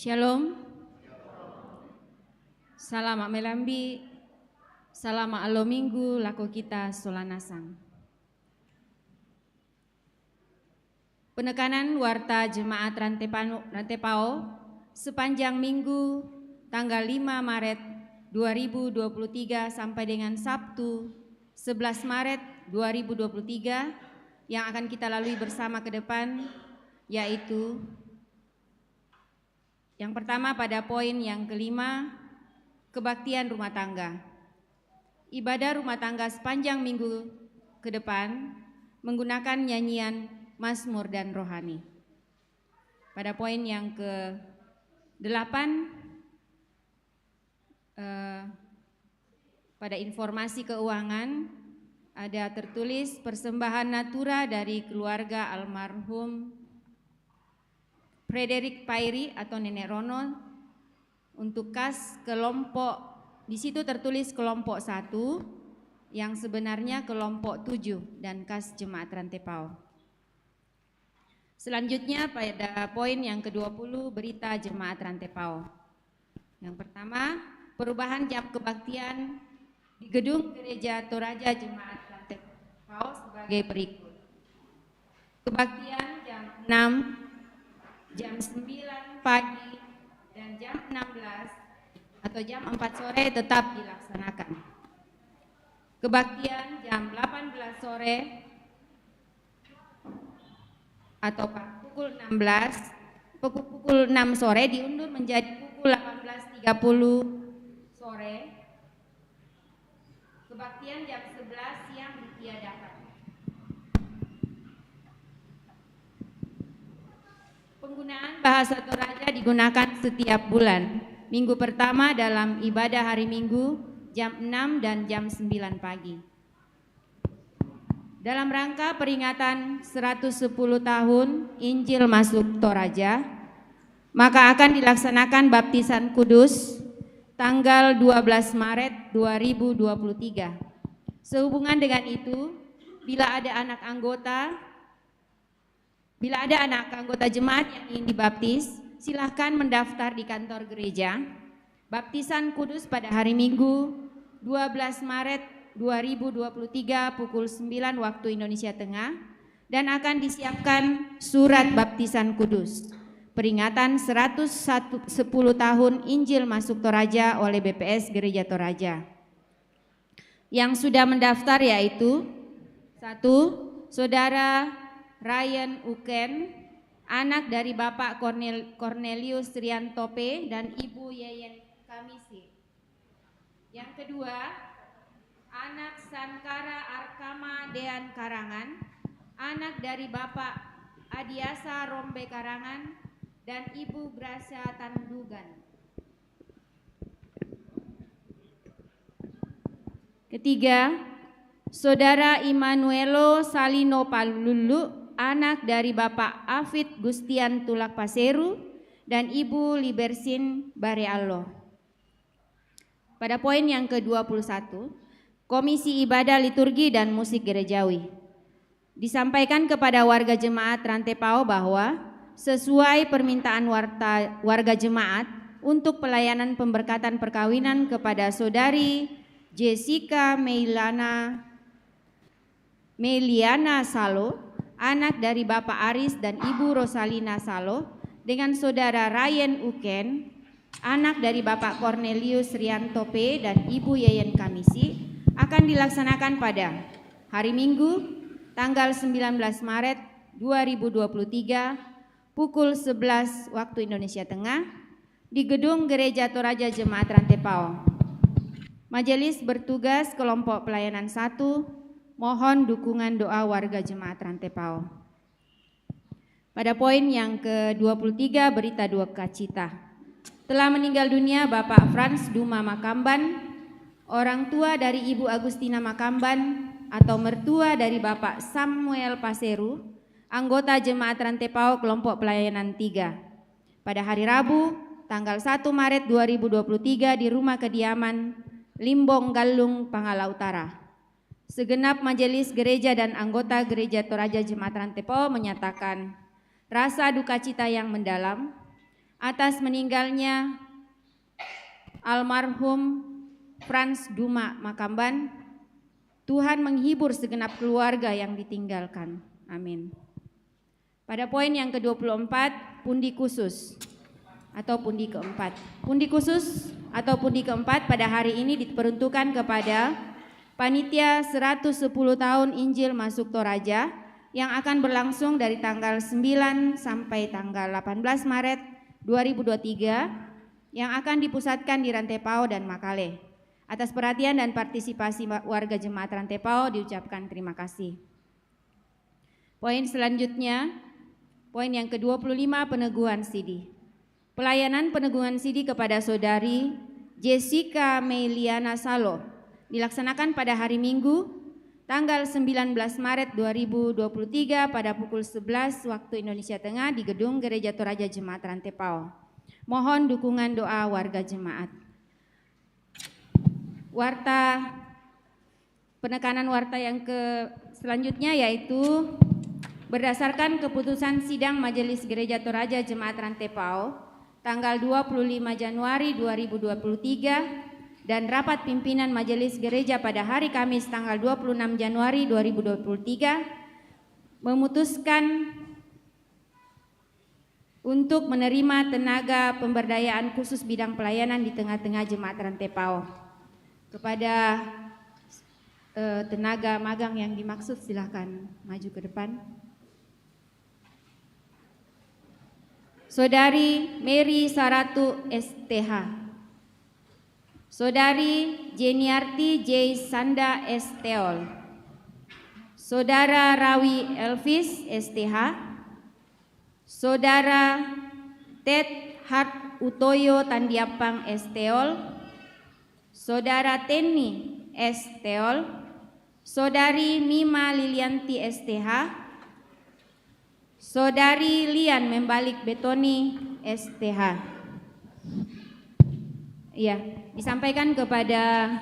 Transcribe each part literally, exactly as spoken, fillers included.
Shalom. Salama' malambi', salama' allo Minggu lako kita sola nasang. Penekanan warta Jemaat Rantepano-, Rantepao sepanjang Minggu tanggal lima Maret dua ribu dua puluh tiga sampai dengan Sabtu sebelas Maret dua ribu dua puluh tiga yang akan kita lalui bersama ke depan, yaitu yang pertama, pada poin yang kelima, kebaktian rumah tangga. Ibadah rumah tangga sepanjang minggu ke depan menggunakan nyanyian mazmur dan rohani. Pada poin yang ke delapan, eh, pada informasi keuangan ada tertulis persembahan natura dari keluarga almarhum Frederick Pairi atau Nenek Rono untuk kas kelompok, di situ tertulis kelompok satu, yang sebenarnya kelompok tujuh dan kas Jemaat Rantepao. Selanjutnya pada poin yang kedua puluh, berita Jemaat Rantepao. Yang pertama, perubahan jam kebaktian di Gedung Gereja Toraja Jemaat Rantepao sebagai berikut. Kebaktian jam enam, jam sembilan pagi, dan jam enam belas atau jam empat sore tetap dilaksanakan. Kebaktian jam delapan belas sore atau pa-, pukul enam belas, pukul, pukul enam sore diundur menjadi pukul delapan belas tiga puluh sore. Kebaktian jam sebelas siang ditiadakan. Penggunaan bahasa Toraja digunakan setiap bulan. Minggu pertama dalam ibadah hari Minggu jam enam dan jam sembilan pagi. Dalam rangka peringatan seratus sepuluh tahun Injil masuk Toraja, maka akan dilaksanakan baptisan kudus tanggal dua belas Maret dua ribu dua puluh tiga. Sehubungan dengan itu, bila ada anak anggota, bila ada anak anggota jemaat yang ingin dibaptis, silahkan mendaftar di kantor gereja. Baptisan kudus pada hari Minggu, dua belas Maret dua ribu dua puluh tiga, pukul sembilan waktu Indonesia Tengah, dan akan disiapkan surat baptisan kudus. Peringatan seratus sepuluh tahun Injil masuk Toraja oleh B P S Gereja Toraja. Yang sudah mendaftar yaitu: satu, Saudara Ryan Uken, anak dari Bapak Kornel- Cornelius Riantope dan Ibu Yeyen Kamisi. Yang kedua, anak Sankara Arkama Dean Karangan, anak dari Bapak Adiasa Rombe Karangan dan Ibu Gracia Tandugan. Ketiga, Saudara Immanuelo Salino Palulu, anak dari Bapak Afid Gustian Tulak Paseru dan Ibu Libersin Bareallo. Pada poin yang kedua puluh satu, Komisi Ibadah Liturgi dan Musik Gerejawi. Disampaikan kepada warga jemaat Rantepao bahwa sesuai permintaan warta- warga jemaat untuk pelayanan pemberkatan perkawinan kepada Saudari Jessica Meilana Meliana Salo, anak dari Bapak Aris dan Ibu Rosalina Salo, dengan Saudara Ryan Uken, anak dari Bapak Cornelius Riantope dan Ibu Yeyen Kamisi, akan dilaksanakan pada hari Minggu, tanggal sembilan belas Maret dua ribu dua puluh tiga, pukul sebelas waktu Indonesia Tengah, di Gedung Gereja Toraja Jemaat Rantepao. Majelis bertugas kelompok pelayanan satu, mohon dukungan doa warga jemaat Rantepao. Pada poin yang kedua puluh tiga, berita duka cita. Telah meninggal dunia Bapak Frans Duma Makamban, orang tua dari Ibu Agustina Makamban, atau mertua dari Bapak Samuel Paseru, anggota jemaat Rantepao kelompok pelayanan tiga. Pada hari Rabu, tanggal satu Maret dua ribu dua puluh tiga, di rumah kediaman Limbong Galung, Pangala Utara. Segenap majelis gereja dan anggota Gereja Toraja Jemaat Rantepao menyatakan rasa duka cita yang mendalam atas meninggalnya almarhum Frans Duma Makamban. Tuhan menghibur segenap keluarga yang ditinggalkan. Amin. Pada poin yang kedua puluh empat, pundi khusus atau pundi keempat. Pundi khusus atau pundi keempat pada hari ini diperuntukkan kepada panitia seratus sepuluh tahun Injil Masuk Toraja yang akan berlangsung dari tanggal sembilan sampai tanggal delapan belas Maret dua ribu dua puluh tiga, yang akan dipusatkan di Rantepao dan Makale. Atas perhatian dan partisipasi wa- warga jemaat Rantepao diucapkan terima kasih. Poin selanjutnya, poin yang kedua puluh lima, peneguhan sidi. Pelayanan peneguhan sidi kepada Saudari Jessica Meiliana Salo dilaksanakan pada hari Minggu, tanggal sembilan belas Maret dua ribu dua puluh tiga, pada pukul sebelas waktu Indonesia Tengah, di Gedung Gereja Toraja Jemaat Rantepao. Mohon dukungan doa warga jemaat. Warta, penekanan warta yang ke selanjutnya yaitu berdasarkan keputusan sidang Majelis Gereja Toraja Jemaat Rantepao tanggal dua puluh lima Januari dua ribu dua puluh tiga dan rapat pimpinan Majelis Gereja pada hari Kamis tanggal dua puluh enam Januari dua ribu dua puluh tiga, memutuskan untuk menerima tenaga pemberdayaan khusus bidang pelayanan di tengah-tengah jemaat Rantepao. Kepada eh, tenaga magang yang dimaksud, silahkan maju ke depan. Saudari Mary Saratu, S T H. Saudari Jeniarti J Sanda, S Teol. Saudara Rawi Elvis, S T H. Saudara Ted Hart Utoyo Tandiapang, S Teol. Saudara Tenny, S Teol. Saudari Mima Lilianti, S T H. Saudari Lian Membalik Betoni, S T H. Iya, disampaikan kepada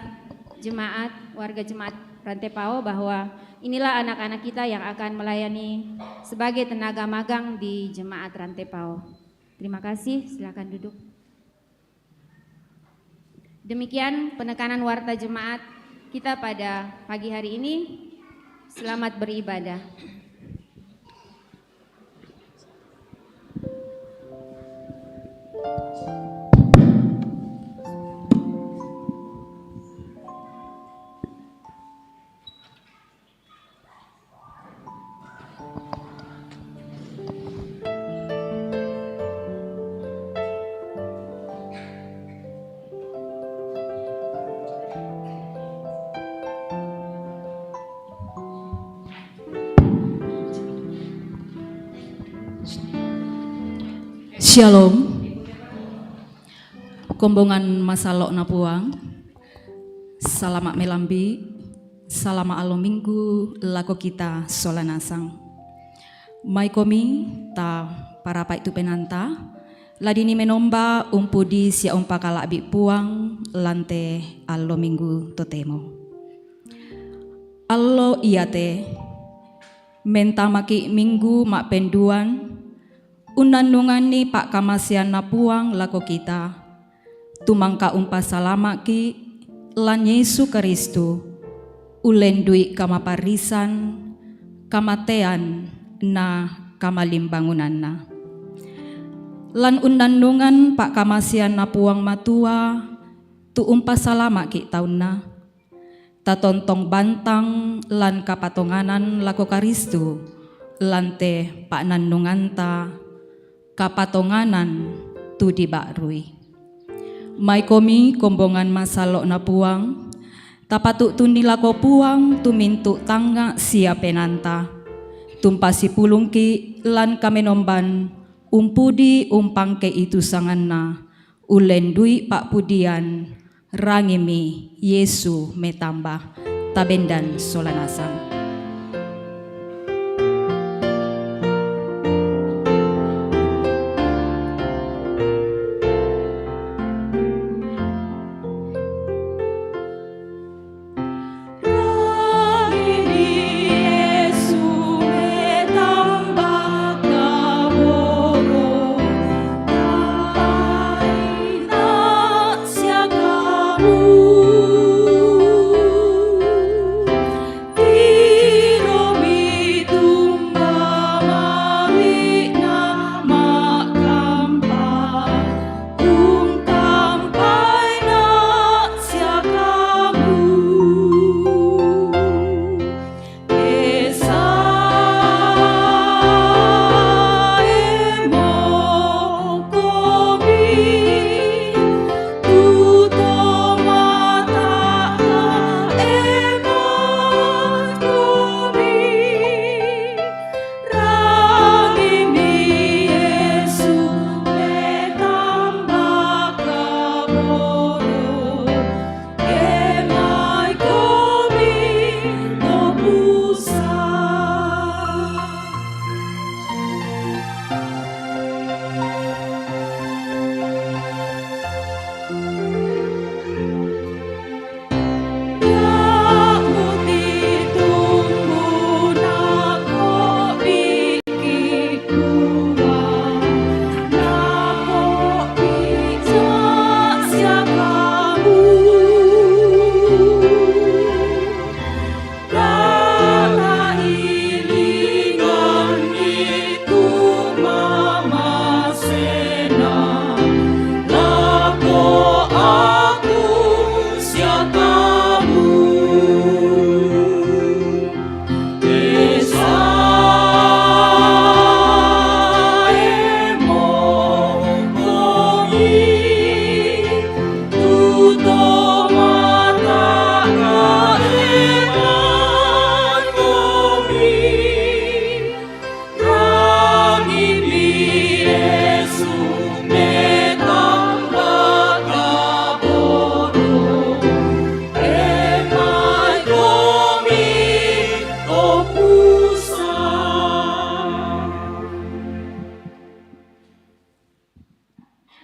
jemaat, warga jemaat Rantepao bahwa inilah anak-anak kita yang akan melayani sebagai tenaga magang di jemaat Rantepao. Terima kasih, silakan duduk. Demikian penekanan warta jemaat kita pada pagi hari ini. Selamat beribadah. Shalom. Kombongan masalok na puang. Salama' melambi', salama' allo Minggu lako kita sola nasang. Maikomi ta parapa'i tu penaanta, la dini menomba umpudi sia umpakala'bi' Puang lan te allo Minggu totemo. Allo iate, mentamaki' Minggu ma'penduan, unnannunganni pa'kamaseanNa Puang lako kita, tu mangka umpasalama'ki' lan Yesu Karistu, ullendui kamaparrisan, kamatean, na kamalimbangunanna. Lan unnannungan pa'kamaseanNa Puang Matua, tu umpasalama'ki' taunna, tatontong bantang lan kapatonganan lako Karistu, lan te pa'nannunganta kapatonganan tu diba'rui. Maikomi kombongan masallo'Na Puang, tapatu'tunni lako Puang tu mintu' tangnga' sia penaanta, tu umpasipulungki' lan kamenomban umpudi umpangke'i tu sanganNa, ullendui pa'pudian, Rangimi Yesu metamba. Tabendan sola nasang.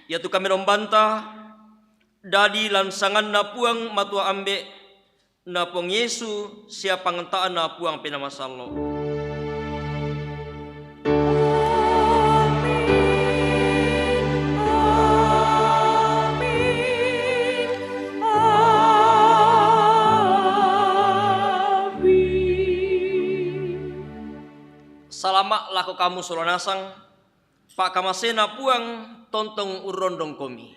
Iatu kamenombanta, dadi lan sanganNa Puang Matua Ambe', na Puang Yesu, sia panganta'na Puang Penaa Masallo'. Salama' lako kamu sola nasang. Pa'kamaseanNa Puang tontong urrondongkomi.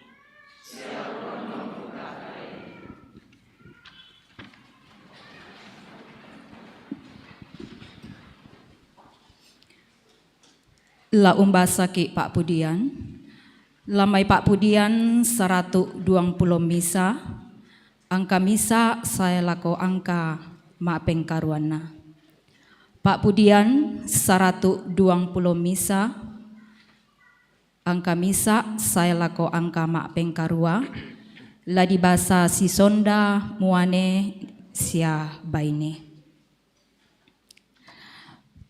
La umbasaki' pa'pudian, lan mai pa'pudian saratu' duangpulo misa, angka misa sae lako angka ma'pengkaruanna. Pa'pudian saratu' duangpulo misa, Angka misa sae lako angka ma'pengkarua, la dibasa si sonda muane sia baine.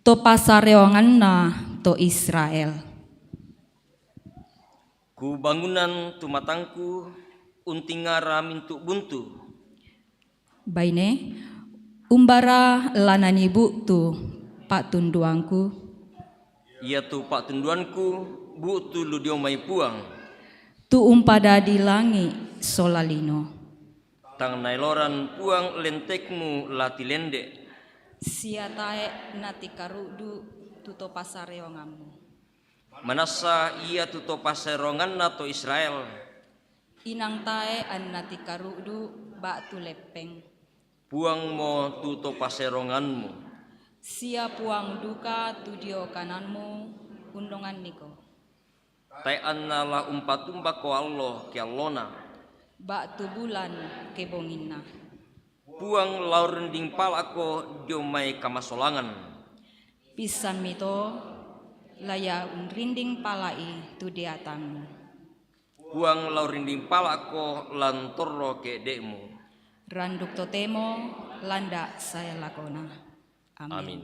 To pasareonganna to Israel. Kubangunan tu matangku, untingara mintu' buntu. Baine, umbara la nanii bu'tu pa'tunduangku? Iatu pa'tunduangku bu'tu lu dio mai Puang. Tu umpadadi langi' sola lino. Tang naeloran Puang lentekmu la tilende'. Sia tae' natikaru'du' tu to pasareongammu. Manassa iatu to pasareonganna to Israel. Inang tae' anna tikaru'du' ba'tu leppeng. Puangmo tu to pasareonganmu. Sia Puang duka tu dio kananmu unnonganniko. Tae' anna la umpatumbako allo ke allona. Ba'tu bulan ke bonginna. Puang la urrinding pala'ko dio mai kamasolangan. Pissanmi to, la ia unrinding pala'i tu deatanmu. Puang la urrinding pala'ko lan torro ke'de'mu. Randuk totemo landa' sae lakona. Amin. Amin.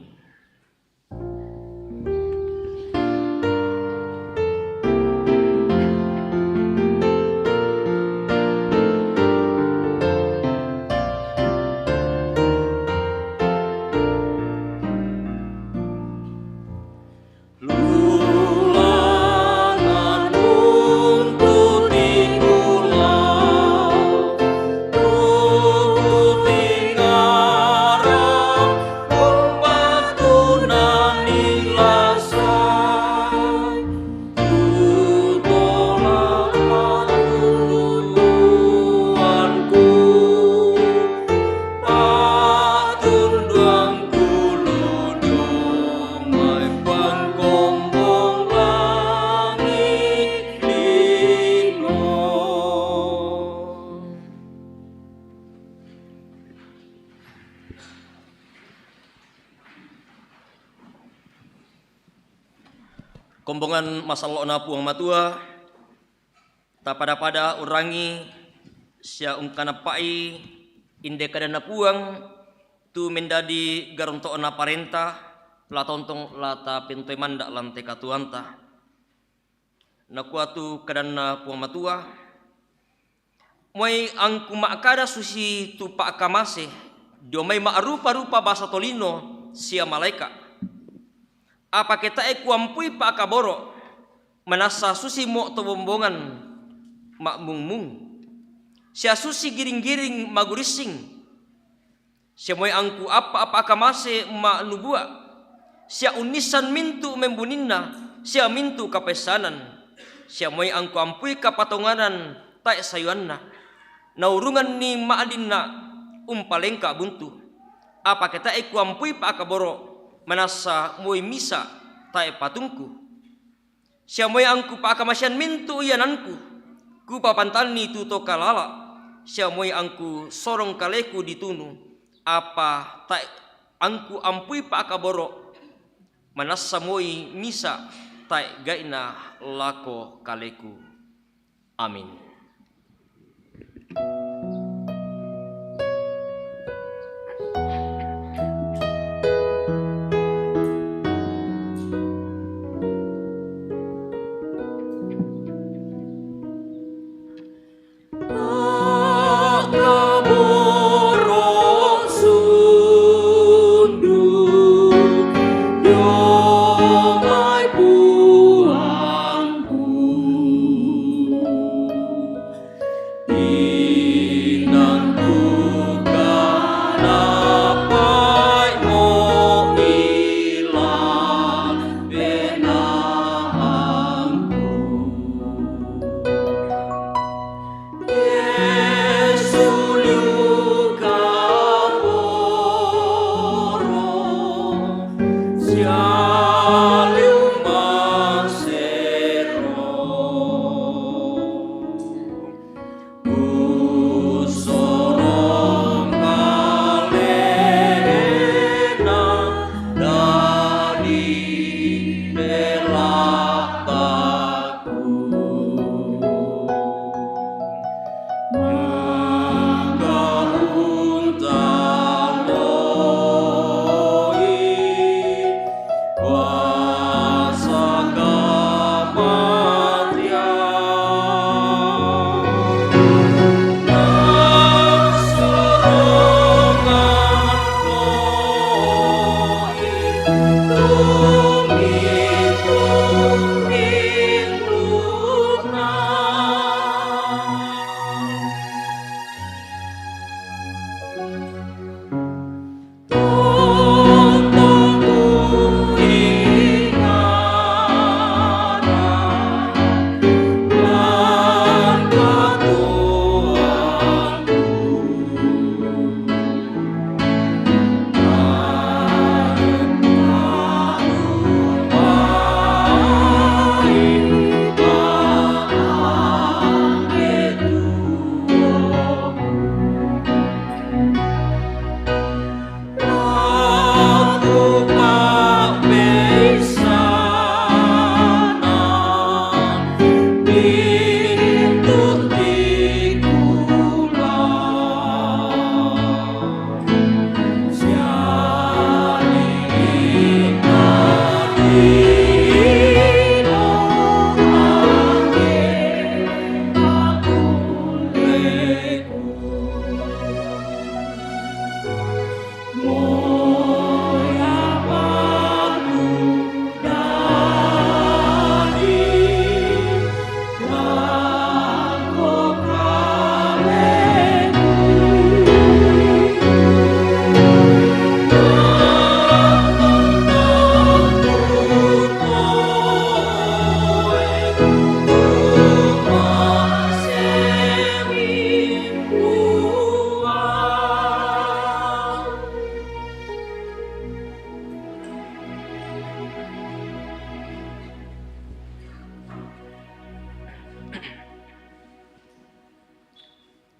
Kombongan masallo'na Puang Matua, tapada-pada urangi sia ungkanappa'i inde kadanna Puang, tu mendadi garonto'na parenta, la tontong la tapentoe manda' lan te katuoanta. Nakua tu kadanna Puang Matua, moi angku ma'kada susi tu pa'kamase, dio mai ma'rupa-rupa basa tolino sia malaeka'. Apa ke tae' kuampui pa'kaboro', manassa susimo to bombongan ma'mungmung, sia susi giring-giring magurissing. Sia moi angku appa-, pa'kamase ma'nubua', sia unnissan mintu' membuninna, sia mintu' kapaissanan, sia moi angku ampui kapatonganan tae' sayuanna, naurunganni ma'dinna umpalengka buntu. Apa ke tae' kuampui pa'kaboro', manassa moi misa' tae' patungku. Sia moi angku pa'kamasean mintu' iananku, kupapantanni tu to kalala', sia moi angku sorong kaleku ditunu, apa tae' angku ampui pa'kaboro', manassa moi misa' tae' gai'na lako kaleku. Amin.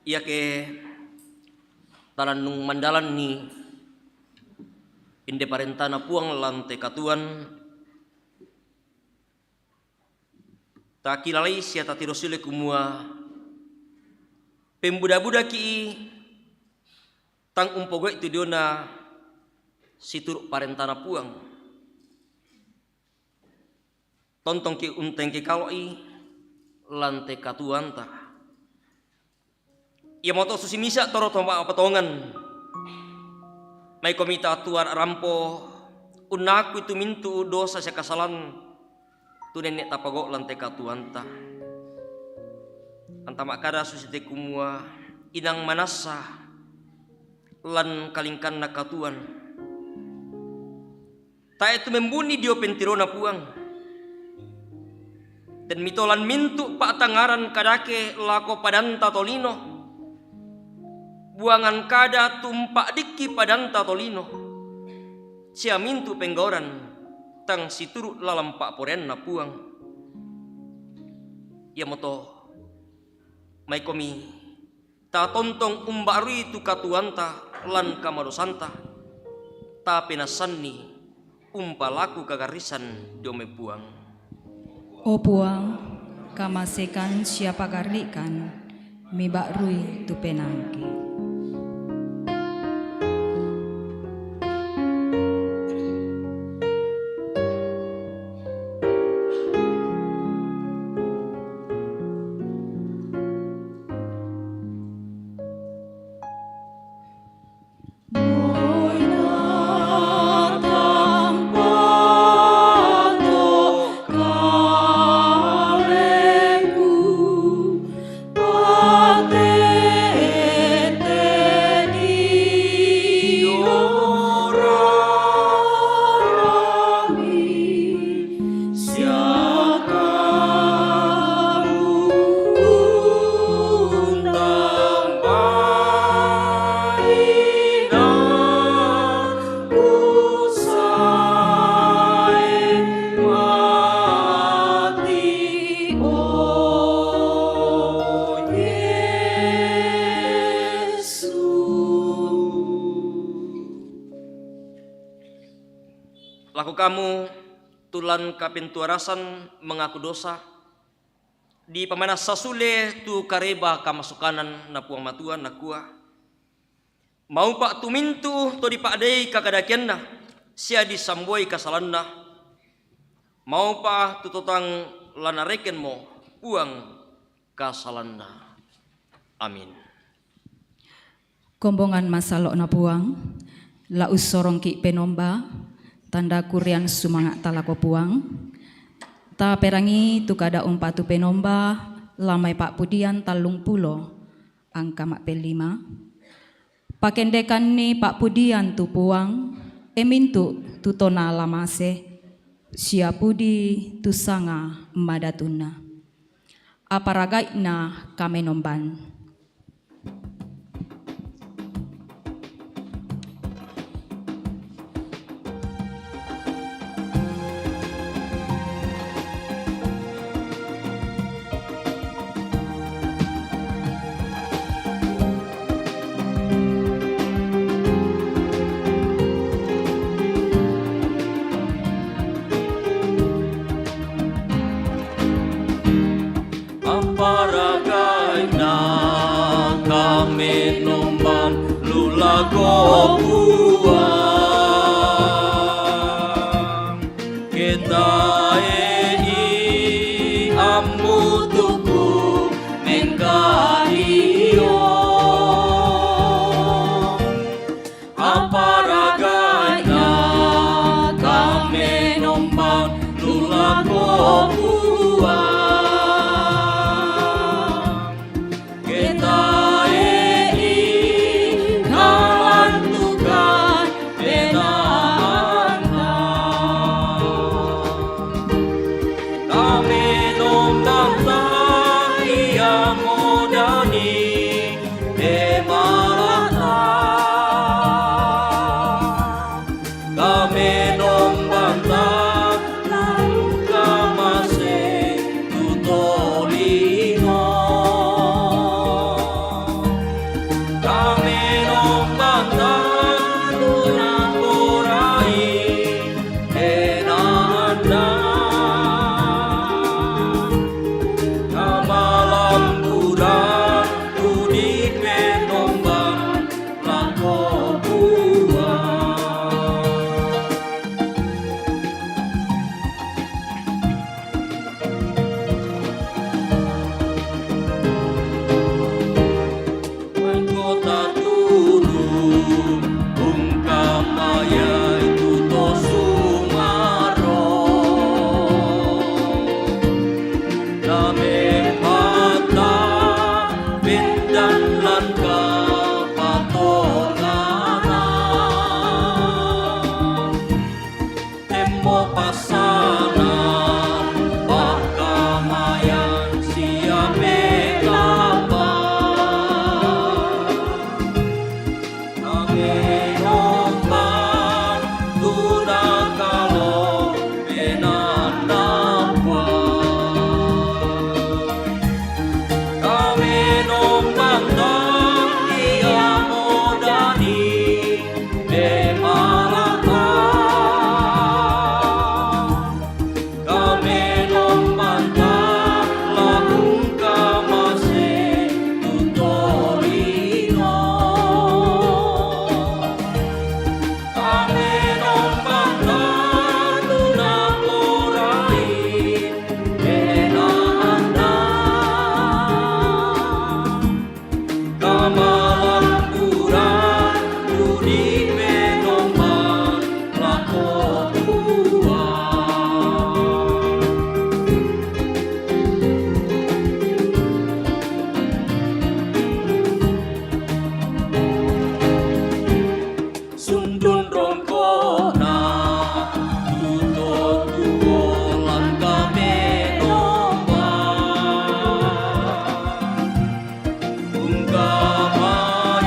Iake talannung mandalanni inde parentana Puang lan te katuoanta, takilalai sia tatiro sule kumua pembuda-budaki tang umpogau'i tu diona situru' parentana Puang. Tontongki' untengki kalo'i lan te katuoanta. Iamoto susi misa' toro to ma'patongan. Maikomi tatua rampo unnakui tu mintu' dosa sia kasalan tu nenne' tapogau' lan te katuoanta. Anta ma'kada susi te kumua inang manassa lan kalingkanna katuoan. Tae' tu membunni dio pentirona Puang. Ten mitolan mintu' pa'tangngaran kadake lako padanta tolino, buangan kada tumpa'dikki padanta tolino, sia mintu' penggaoran tang situru' lalan pa'poraianna Puang. Iamoto maikomi tatontong umba'rui tu katuoanta lan kamadosanta, tapenassanni umpalaku kagarrisan dio mai Puang. O Puang, kamasekan sia pagarri'kan, miba'rui tu penaangki. Lako kamu tu lan kapentuarasan mangaku dosa, dipamanassa sule tu kareba kamasukananna Puang Matua, nakua: Maupa' tu mintu' to dipa'dei kakadakeanna sia disamboi kasalanna, maupa' tu to tang la narekenmo Puang kasalanna. Amin. Kombongan masallo'na Puang, la ussorongki' penomba, tanda kurrean sumanga'ta lako Puang. Taperangi tu kada umpatu penomba, la mai pa'pudian tallungpulo, angka ma'pellima. Pakendekanni pa'pudian tu Puang, e mintu' tu tona la mase, sia pudi tu sanga madatunna. Aparagai'na kamenomban. Aparagai'na kamenomban lu lako Puang, ke tae'i ammutuku mengkaio. Aparagai'na kamenomban lu lako Puang, ke tae'i kalantukan penaanna. Kamenombanta ia modani pemalata. Kamenombanta lalu kamase Passanan pa'kamayan siape lamba. Kamenomban tuna kalo penandapuan. Kamenomban tania modani pemalata. Kamenomban ta lakung kamase tu tolino. Kamenomban ta tu naporai penanda. Kamalamburan tu di penomban lako tua. Sundun rongkona tuto tuo langka menomba.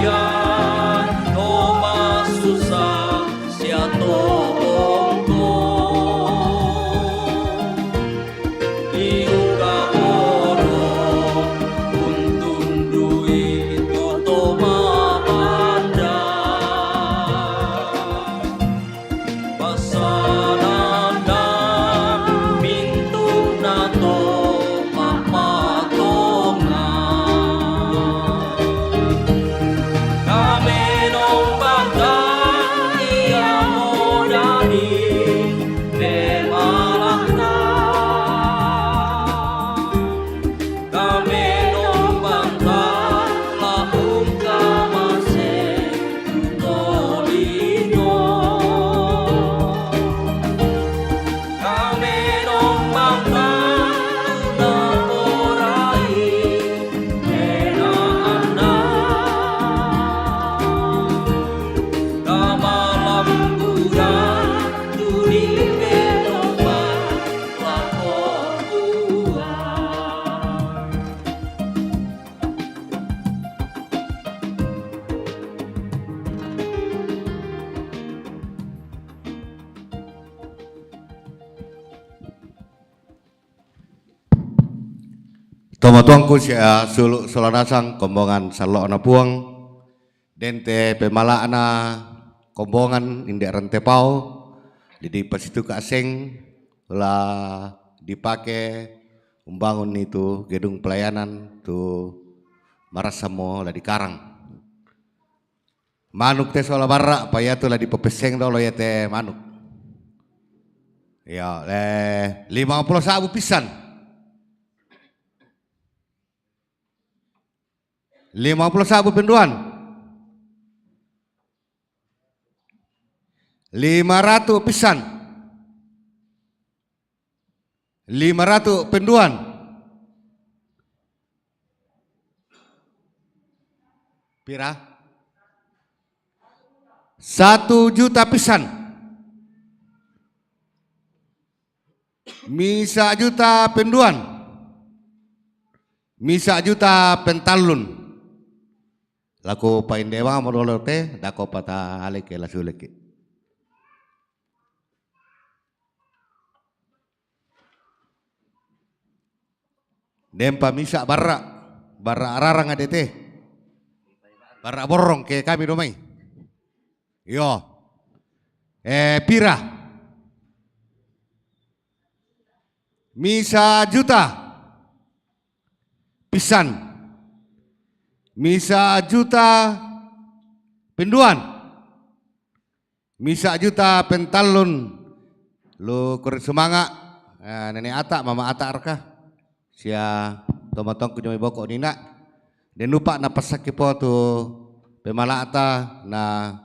Ungkamayan no masusa sia tolongko. Iuka bodo untundui tu tomamanda. Passanan mintuna to mapatonga. Kamenomban ta ia modani pemalata. Kamenomban ta lakung kamase tu tolino. Kamenomban ta tu naporai penanda. Kamalamburan tu di penomban lako tua. Tomatuangku sia sulu sola nasang kombongan sallo'na Puang, dente pemala'na kombongan inde rantepao, didi pasituka aseng la dipake umbangun itu gedung pelayanan tu marasamo la dikarang. Manuk te sola barra, pa iatu la dipopesseng dolo iate manuk. Iya, eh, lima pulo sa'bu pissan. Lima pulo sa'bu penduan. Lima ratu pissan. Lima ratu penduan. Pira? Satu juta pissan. Misa juta penduan. Misa juta pentallun. Lako painde mamo dolo te, dako pata aleke la suleke. Dempa misa barra, barra ararang adete. Barra borrong ke kami domai. Iyo. Eh, pira? Misa juta pissan. Misa juta penduan. Misa juta pentallun. Lu kurre sumanga, eh, Nene Ata, Mama Ata raka. Sia tomatuangku jomai boko nina. Den upa napassakki po tu pemala'ta na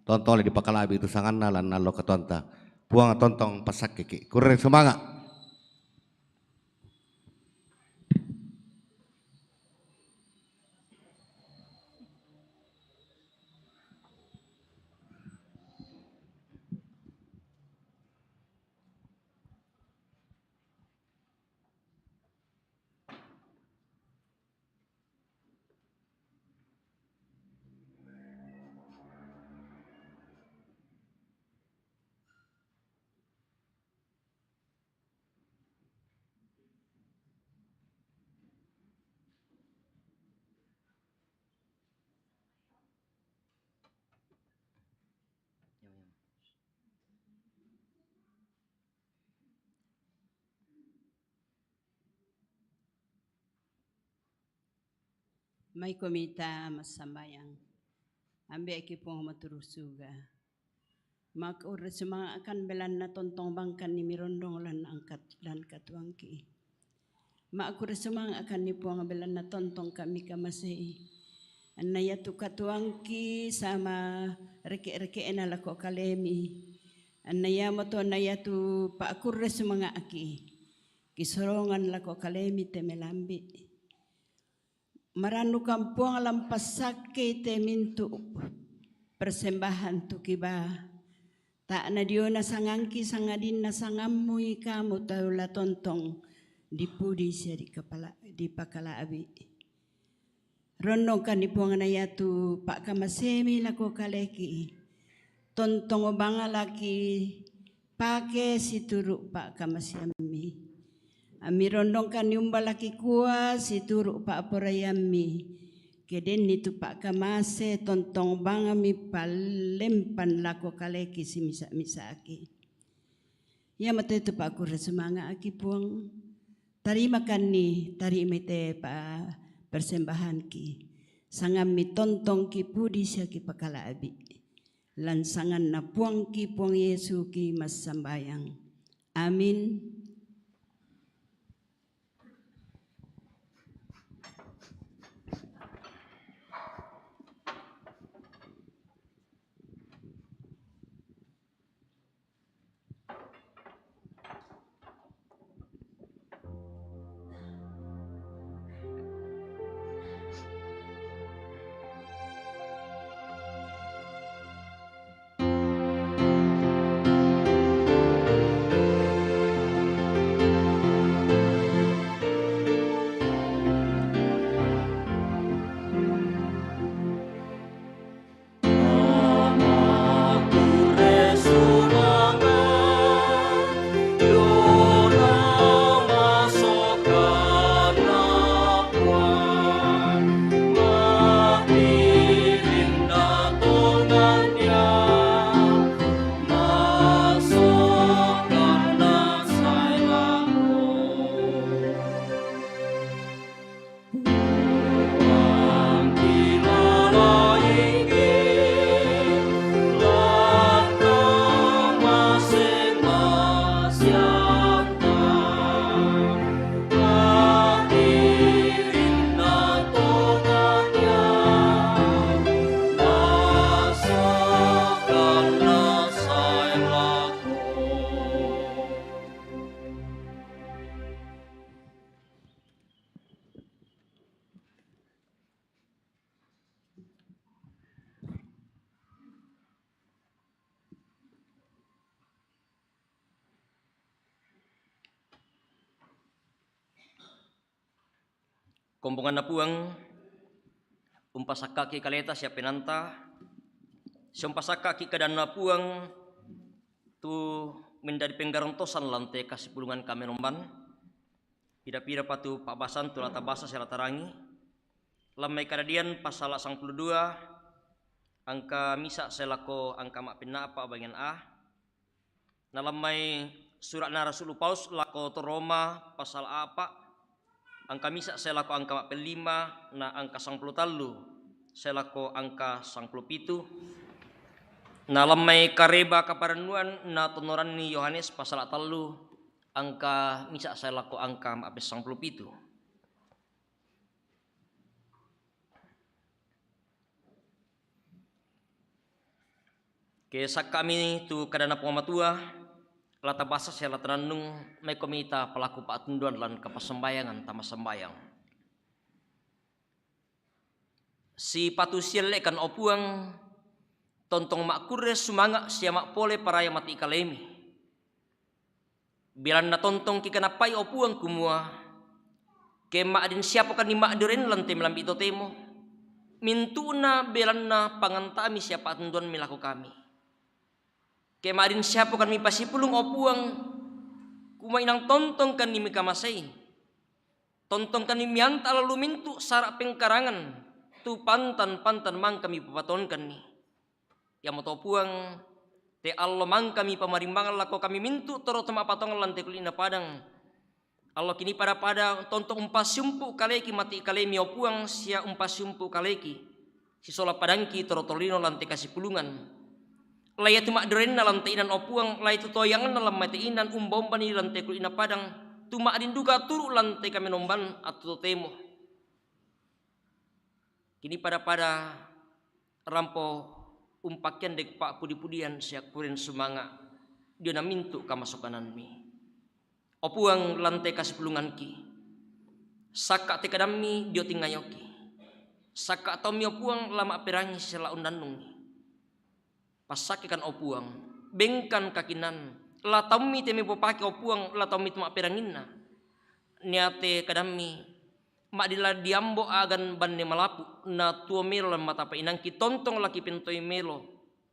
tontole dipakalabi tu sanganna lan allo katuoanta. Puang tontong passakkiki. Kurre sumanga. Mai ko mita massambayang. Ambe' ki Puang Maturusuga. Makurre sumanga'kan belanna tontong bangkan ni mirondong lan angkat lan katuangki. Makurre sumanga'kan ni Puang belanna tontong kami kamasei. Anna iatu katuangki sama reke'-reke'na lako kalemi. Anna iamoto na iatu pakurre sumanga'ki. Kisorongan lako kalemi te melambi'. Marannukan Puang lan passakkei te mintu' persembahan tu kiba. Ta'na diona sangangki sangadinna sangammui kamu tau la tontong dipudi sia dikapala-, dipakala'bi'. Ronnongkanni Puang na iatu pa'kamasemi lako kaleki. Tontong bang laki pake situru' pa'kamaseammi. Ammi rondongkanni umba laki kua situru' pa'poraiammi. Ke denni tu pa'kamase tontong bangmi pallempan lako kaleki simisa-misaki. Iamote tu pakurre sumanga'ki Puang. Tarimakanni, tarimai te pa-, persembahanki. Sangammi tontongki pudi sia kipakala'bi'. Lan sanganna Puangki Puang Yesu ki massambayang. Amin. Kombonganna Puang, umpasakkaki kaleta sia penanta, sia umpasakkaki kadanna Puang tu menjadi penggarontosan lan te kasipulungan kamenomban. Pida-pida pa tu pa'basan tu la tabasa sia la tarangi. Lammai Kadadian pasala sangpulo dua, angka misa' sae lako angka ma'penna'pa bagian A. Nalammai sura'na Rasulu Paulus lako to Roma pasala a'pa, angka misa' sae lako angka ma'pellima, na angka sangpulo tallu sae lako angka sangpulo pitu. Nalammai Kareba Kaparennuan na tonnoranni Yohanes pasala tallu, angka misa' sae lako angka ma'pessangpulo pitu. Ke sakka'mi tu kadanna Puang Matua, la tabasa sia la tanannung, maikomi ita palaku pa'tunduan lan kapassambayangan tama sambayang. Sipatu sielle'kan, o Puang, tontong ma'kurre sumanga' sia ma'pole paraya mati kalemi. Belanna tontong kikanappai, o Puang, kumua, ke ma'din siapokanni ma'dioren lan te melambi' totemo, mintu'na belanna panganta'mi sia pa'tunduammi lako kami. Ke ma'din siapokanni pasipulung, o Puang, kumua inang tontongkanni mikamasei. Tontongkanni mianta' lalu mintu' sara' pengkarangan, tu pantan-pantan mangkami papatonkanni. Iamoto Puang, te allo mangkami pamarimmangan lako kami mintu' toro to ma'patongan lan te kuli'na padang. Allo kini pada-pada tonto umpasiumpu kaleki mati kalemi, o Puang, sia umpasiumpu kaleki sisola padangki toro tolino lante kasipulungan. La ia tu ma'direnna lante inan, o Puang, la ia tu toyangenna lammate inan, umba-umbani lante kuli'na padang, tu ma'dinduka turu lante kamenomban attu totemo. Kini pada-pada rampo umpakendek pa'pudi-pudian sia kuren sumanga' diona mintu' kamasokanammi. O Puang, lante kasipulunganki, sakka' te kadammi dio tingayoki. Sakka' taummi, o Puang, la ma'perangi sia la unnannungi. Passakkekan, o Puang, bengkan kakinanna. La taummi te mupopake, o Puang, la taummi tu ma'peranginna. Niate kadammi, ma'dila diambo agan banne malapu, na tuo melo lan mata pa'inangki, tontong laki pentoi melo,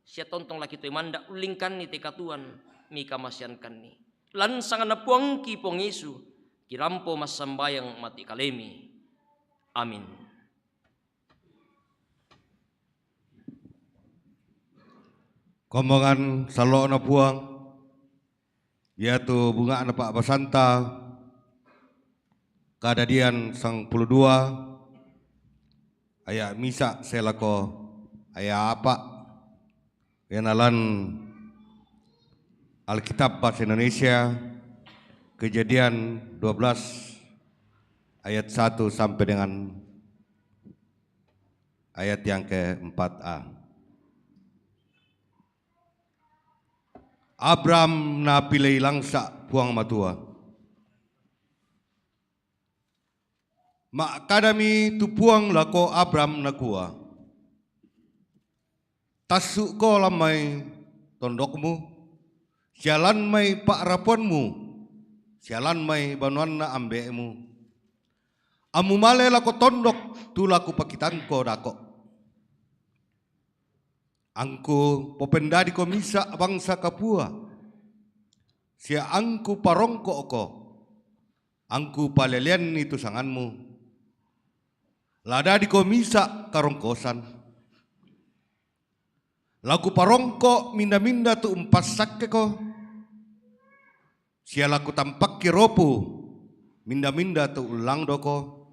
sia tontong laki toi manda', ullingkanni te katuoan mikamaseankanni. Lan sanganna Puangki, Puang Yesu, kirampo massambayang mati kalemi. Amin. Kombongan sallo'na Puang, iatu bunga'na pa'basanta, Kadadian sangpulo dua, aya' misa' sae lako aya' apa', ianalan Alkitab Bahasa Indonesia, Kejadian dua belas ayat satu sampai dengan ayat yang keempat A. Abram napilei langsa' Puang Matua. Ma'kadami tu Puang lako Abram, nakua, "Tassu'ko lan mai tondokmu, sia lan mai pa'rapuanmu, sia lan mai banuanna ambe'mu, ammumale lako tondok tu la kupakitangko dako'. Angku popendadiko misa' bangsa kapua, sia angku parongko'ko, angku paleleanni tu sanganmu. La dadiko misa' karongkosan. La kuparongko' minda-minda tu umpassakkeko, sia la kutampakki ropu minda-minda tu ullangdoko.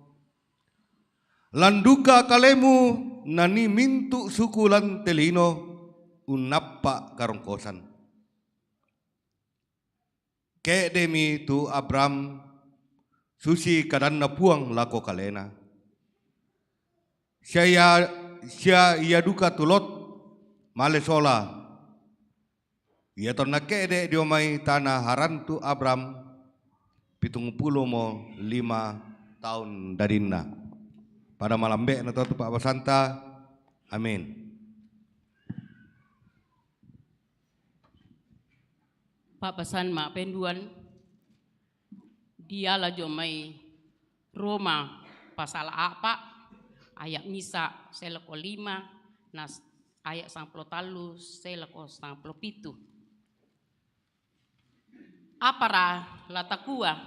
Lan duka kalemu nanii mintu' suku lan te lino unnappa' karongkosan." Ke'de'mi tu Abram susi kadanNa Puang lako kalena. Sia ia, sia ia duka tu Lot male sola. Iatonna ke'de' dio mai tana Haran tu Abram, pitungpulomo lima taun dadinna. Pada malambe'na to tu pa'basanta. Amin. Pa'basan ma'penduan diala dio mai Roma pasal a'pa', aya' misa' sae lako lima, na s-, aya' sangpulo tallu sae lako sangpulo pitu. Apara la takua?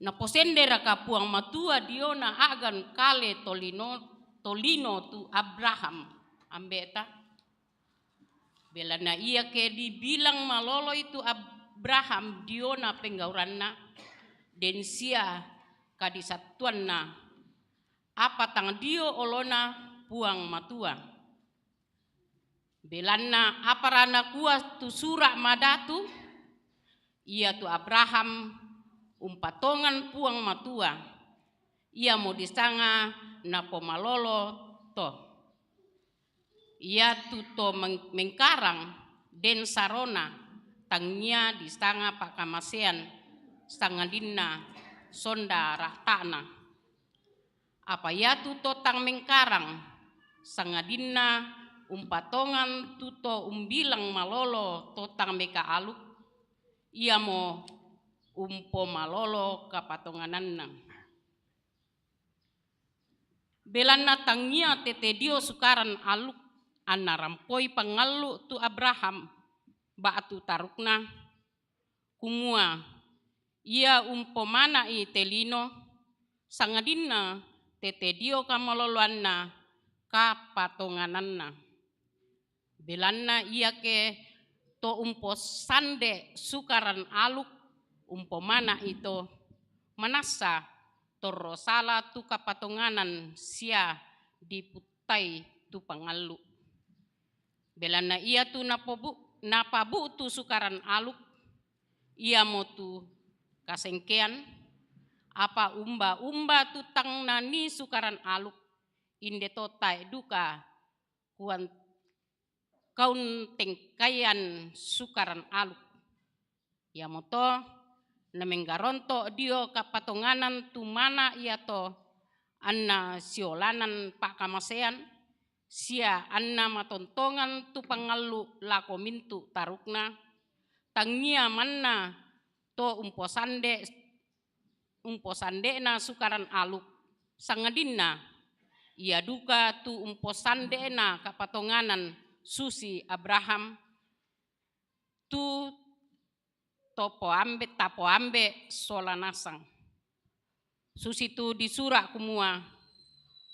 Naposenderaka Puang Matua diona a'gan kale tolino, tolino tu Abraham ambe'ta? Belanna iake dibilang maloloi tu Abraham diona penggauranna, den sia kadisattuanna, apa tang dio olona Puang Matua. Belanna apara nakua tu Sura' Madatu, iatu Abraham umpatongan Puang Matua, iamo disanga napomalolo to. Iatu to meng-, mengkarang den sarona, tangia disanga pa'kamasean, sangadinna sonda ra'ta'na. Apa iatu to tang mengkarang, sangadinna umpatongan tu to umbilang malolo to tang mekaaluk, iamo umpomalolo kapatongananna. Belanna tangia tete dio sukaran aluk anna rampoi pangallu tu Abraham ba'tu tarukna, kumua ia umpomana'i te lino, sangadinna tete dio kamaloloanna kapatongananna. Belanna iake to umposande sukaran aluk umpomana' ito manassa torro sala tu kapatonganan sia diputtai tu pangallu'. Belanna iatu napobu-, napabu'tu Sukaran Aluk, iamotu kasengkean, apa umba-umba tu tang nanii Sukaran Aluk, inde to tae' duka kuan-, kauntengkaian Sukaran Aluk. Iamoto namenggaronto' dio kapatonganan tu mana' iato anna siolanan pa'kamasean, sia anna matontongan tu pangallu' lako mintu' tarukna, tangia manna to umposande-, umposande'na Sukaran Aluk, sangadinna ia duka tu umposande'na kapatonganan susi Abraham, tu to poambe-, tapoambe' sola nasang. Susitu disura' kumua,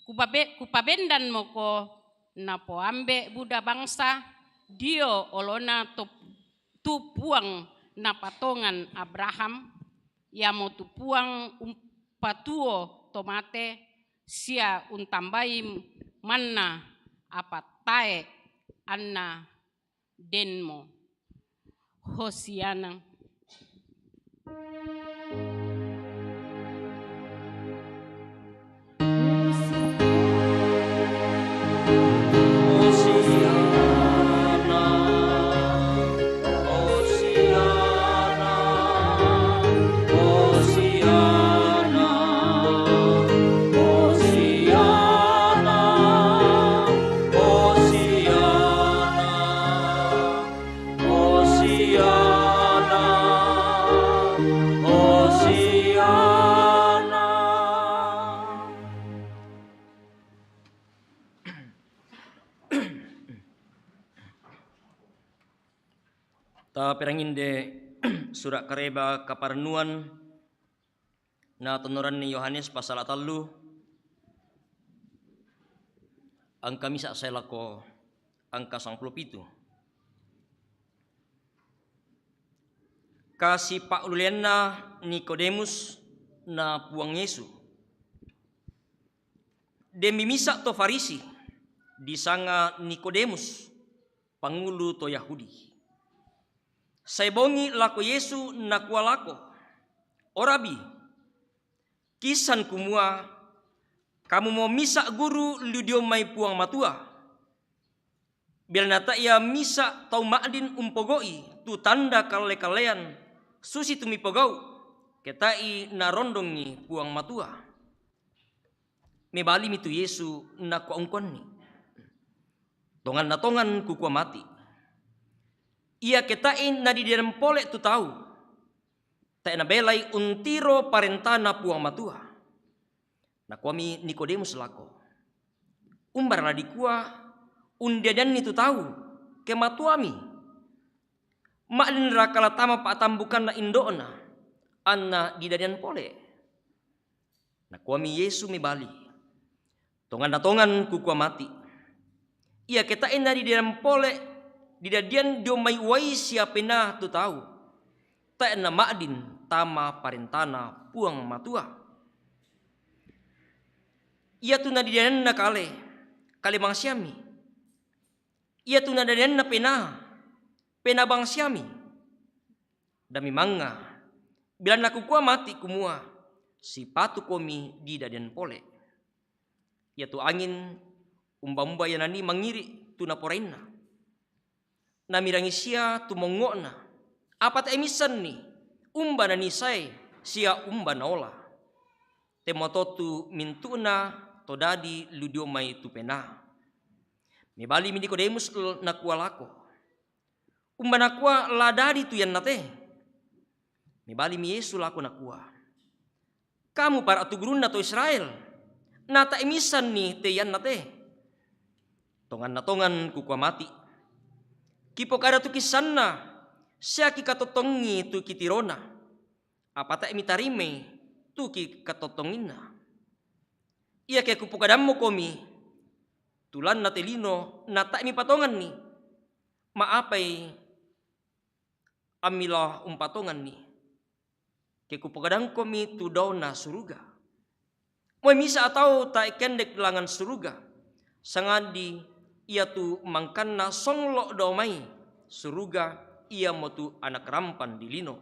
"Kupabe-, kupabendanmoko napoambe' buda bangsa dio olona to-, tu Puang napatongan Abraham, iamotu Puang umpatuo to mate, sia untambai manna apa tae' anna denmo." Hosiana. Hosiana, Hosiana. Taperanginde sura' kareba kaparennuan natonnoranni Yohanes pasala' tallu, angka misa' sae lako angka sangpulo pitu. Kasipa'ulianna Nikodemus na Puang Yesu. Demmi misa' to Farisi, disanga Nikodemus, pangulu to Yahudi. Sae bongi lako Yesu, nakua lako, "O Rabi, kiissan kumua Kamumo misa' guru lu dio mai Puang Matua. Belanna tae' ia misa' tau ma'din umpogau'i tu tanda kalle-kallean susitu mipogau', ke tae' narondongi Puang Matua." Mebalimi tu Yesu, nakua ungkuanni, "Tonganna tongan kukua mati', iake tae' nadidian pole' tu tau, tae' nabelai untiro parentana Puang Matua." Nakuami Nikodemus lako, "Umbara la dikua undiadianni tu tau, ke matuami? Ma'dinraka la tama pa'tambukanna indo'na, anna didadian pole'?" Nakuami Yesu mebali, "Tonganna tongan kukua mati', iake tae' nadidian pole' didadian dio mai uai sia penaa tu tau, tae' nama'din tama parentana Puang Matua. Iatu nadidianna kale, kale bangsiami. Iatu nadidianna penaa, penaa bangsiami. Dan memangnga, belanna kukua mati' kumua, sipatukomi didadian pole'." Iatu angin umba-umba ia nanii mangiri' tu naporainna. Namirangi sia tu mongngo'na, apa tae' miissanni umba nanii sae sia umba naola. Temoto tu mintu'na to dadi lu dio mai tu penaa. Mebalimi Nikodemus l-, nakua lako, "Umba nakua la dadi tu iannate?" Mebalimi Yesu lako nakua, "Kamu para' tu gurunna to Israel, na tae' miissanni te iannate? Tonganna tongan kukua mati', kipokada tu kiissanna, sia kikatottongi tu kitirona, apa tae' mitarimai tu kikatottonginna. Iake kupokadammokomi, tu lanna te lino na tae' mipatonganni, ma'apai ammi la umpatonganni? ke kupogadangkomi tu daona suruga. Moi misa atau tae kendek langan suruga, sangadi ia tu mangkanna songlo dao mai suruga, ia mo tu anak rampan di lino.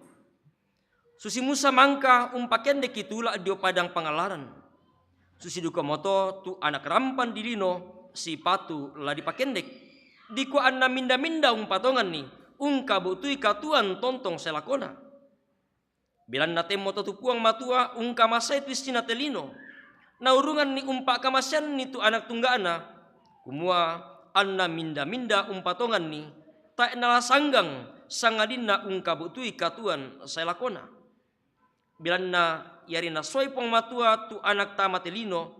Susi Musa mangka umpakendeki tula dio padang pangallaran, susi duka moto tu anak rampan di lino sipatu la dipakendek, dikua anna minda-minda umpatonganni, ungkabu'tui katuoan tontong sai lakona. Belanna temmoto tu Puang Matua ungkamasei tu issinna te lino, naurunganni umpakamaseanni tu anak tungga'na, kumua anna minda-minda umpatonganni, tae nala sanggang, sangadinna ungkabu'tui katuoan sai lakona. Belanna iari nasoi Puang Matua tu anak tama te lino,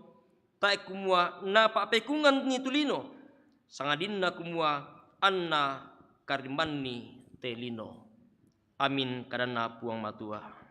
tae kumua napa'pekunganni tu lino, sangadinna kumua anna karimmanni te lino. Amin, kadanna Puang Matua.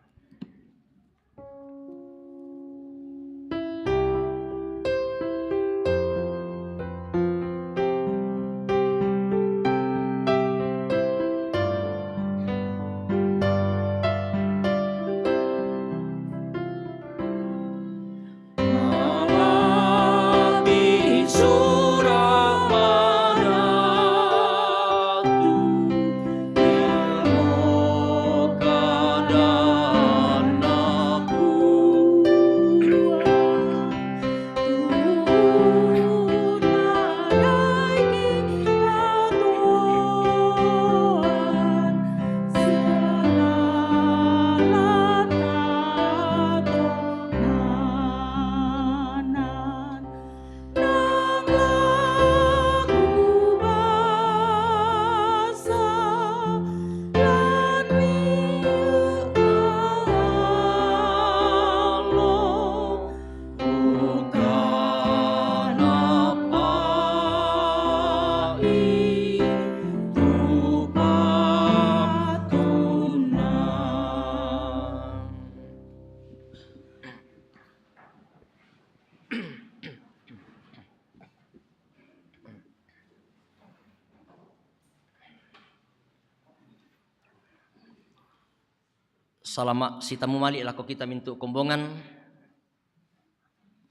Salama' sitammu mali' lako kita mintu' kombongan.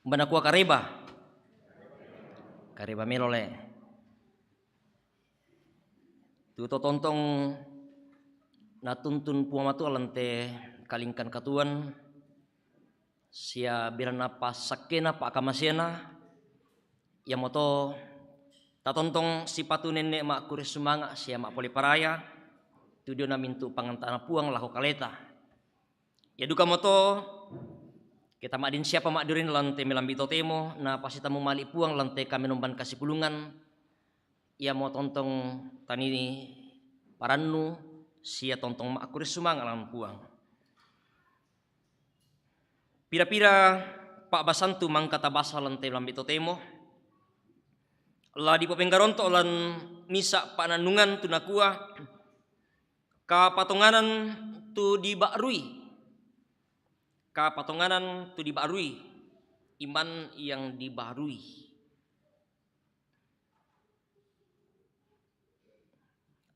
Umba nakua kareba? Kareba melo le. Tu totontong natuntun Puang Matua lan te kalingkan katuoan, sia belanna passakkena, pa'kamaseanna, iamoto tatontong sipatu nenne' ma'kurre sumanga' sia ma'pole paraya tu diona mintu' panganta'na Puang lako kaleta. Ia dukamoto, ke tama'din siapa ma'diorin lan te melambi' totemo, napasitammu mali' Puang lan te kamenomban kasipulungan, iamo tontong tanii parannu sia tontong ma'kurre sumanga' lan Puang. Pira-pira pa'basantu mangka tabasa lan te melambi' totemo, la dipopenggaronto' lan misa' pa'nannungan tu nakua, kapatonganan tu diba'rui. Kapatonganan tu diba'rui. Iman yang dibaharui.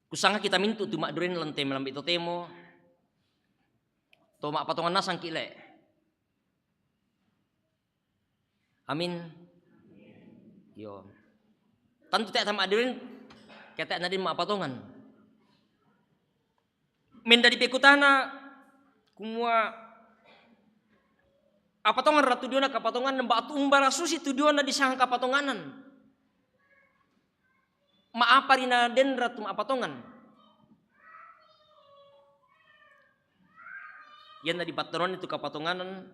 Kusanga kita mintu' tu ma'diorin lan te melambi' totemo, to ma'patongan nasangki' le. Amin. Yo. Tantu te' tama'diorin, ke te' nadin ma'patongan. Mendadi pekutana kumua, apa tongan ra tu diona kapatonganan, ba'tu umbara susi tu diona disanga kapatonganan. Ma'apa ri nadenra tu ma'patongan? Ianna dipattonanni tu kapatonganan,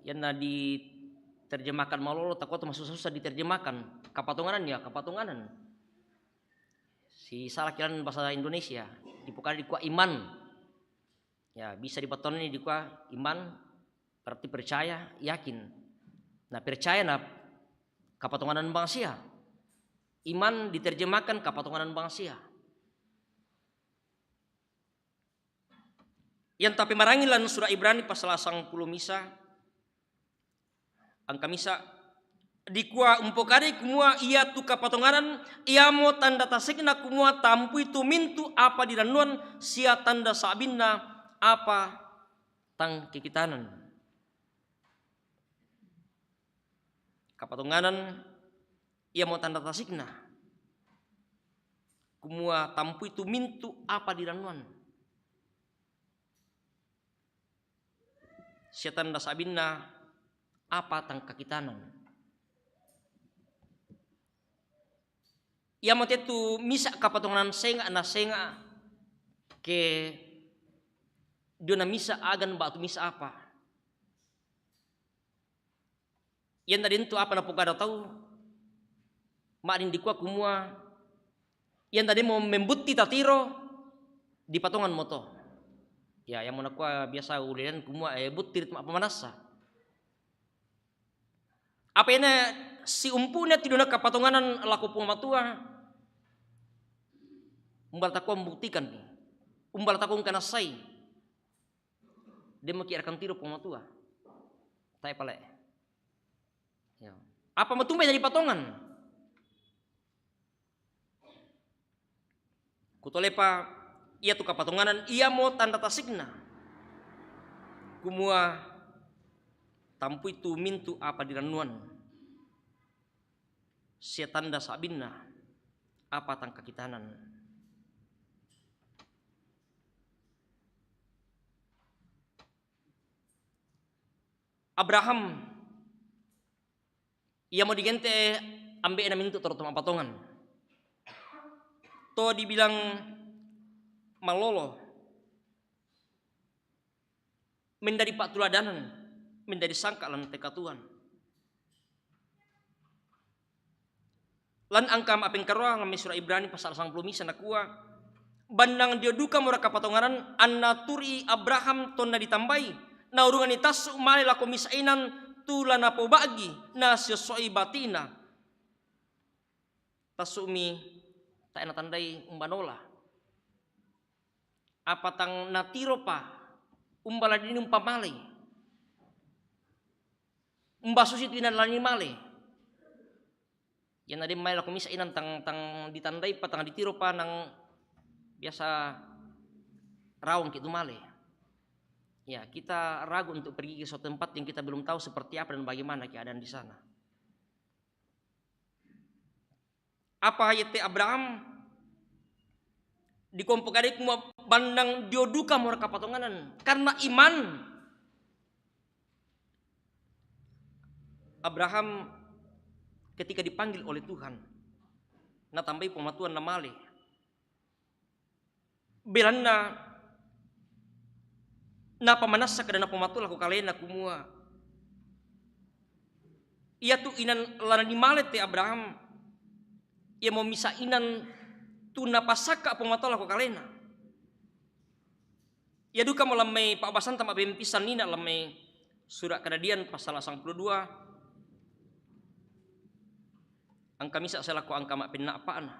ianna diterjemahkan malolo, takua tu masussa-sussa diterjemahkan. Kapatonganan ya, kapatonganan. Sisala kilan bahasa Indonesia, dipokada dikua iman. Ya, bisa dipattonanni dikua iman, berarti percaya, yakin. Nah, percaya na kapatonganan bangsia. Iman diterjemahkan kapatonganan bangsia. Yang tapi marangi lan sura' Ibrani pasal sangpulo misa, angka misa, Dikua umpokadai kumua iatu kapatonganan iamo tanda tasikna kumua tampui tu mintu apa dirannuan sia tanda sabinna apa tang kikitanan. Kapatonganan iamo tanda tasikna kumua tampui tu mintu apa dirannuan sia tanda sabinna apa tang kakitanan. Iamo te tu misa kapatonganan senga na senga ke dio na misa agan batu misa apa. Iyan tadi tu apa napogada tau, madin dikua kumua, iyan tadi mo membutti tatiro di patongan moto. Ya, yang mo nakua biasa ulilan kumua, eh, butti rit ma pamanassa. Apa ina si umpuna tidona kapatonganan lako Puang Matua. Umbal takua membuktikan. Umbal takua kanassai. Dia maki akan tiru Puang Matua. Tai pale. Ya. Apa matumbai dari patongan? Kutolepa iatu kapatonganan iamo tanda tasikna. Kumua tampui tu mintu apa dirannuan sia tanda sabinna apa tang kakitanan. Abraham iamo digente ambe'na mintu toro to mapatongan. To dibilang malolo, menjadi patuladanan, menjadi sangka lan te katuoan. Lan angka ma'pengkaroa lan mai sura Ibrani pasal sangpulo misa nakua, bannang dio duka mora kapatonganan anna turi Abraham tonna ditambai, naurunganni tassu male lako misa inan tu la napoba'gi na siosso'i batina. Tassu'mi tae natandai umbanola. Apa tang natiropa umba la dini umpamalei. Umba susi tu inan lani male. Iyanna de mai lako misa inan tang, tang ditandai pa, tang ditiro pa nang biasa raung ki tu male. Ya, kita ragu untuk pergi ke suatu tempat yang kita belum tahu seperti apa dan bagaimana keadaan di sana. Apa yette Abraham dikompo kadai kumua bannang dio duka mora kapatonganan karena iman. Abraham ketika dipanggil oleh Tuhan, natambai Puang Matua namale. Belanna napamanassa kada na Puang Matua lako kalena kumua, iatu inan lana nimale te Abraham, iamo misa inan tu napasakka Puang Matua lako kalena. Ia dukamo lammai pa'basanta ma'bempisannina lammai sura Kadadian pasal sangpulo dua, angka misa selako angka ma'penna'pa'na.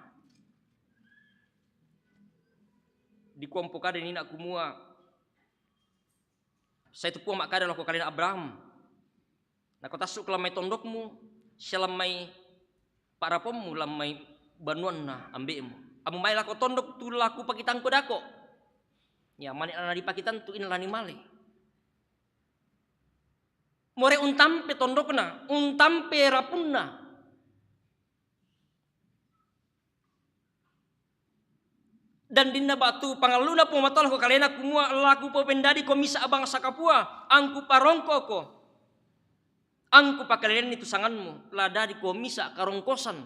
Dikua umpokada nina kumua, sai tu Puang makkada lako kalena Abraham, nako tassu'ko lammai tondokmu sia lammai pa'rapomu lammai banuanna ambe'mu. Amu mai lako tondok tu laku pakitangko dako. Ya, mane lana dipakitang tu ina lani male. More untampe tondokna, untampe rapunna. Dan dinna batu pangalluna Puang Matua lako kalena kumua, laku popendadiko misa bangsa kapua, angku parongkoko, angku pakaleanni tu sanganmu, la dadiko misa karongkosan.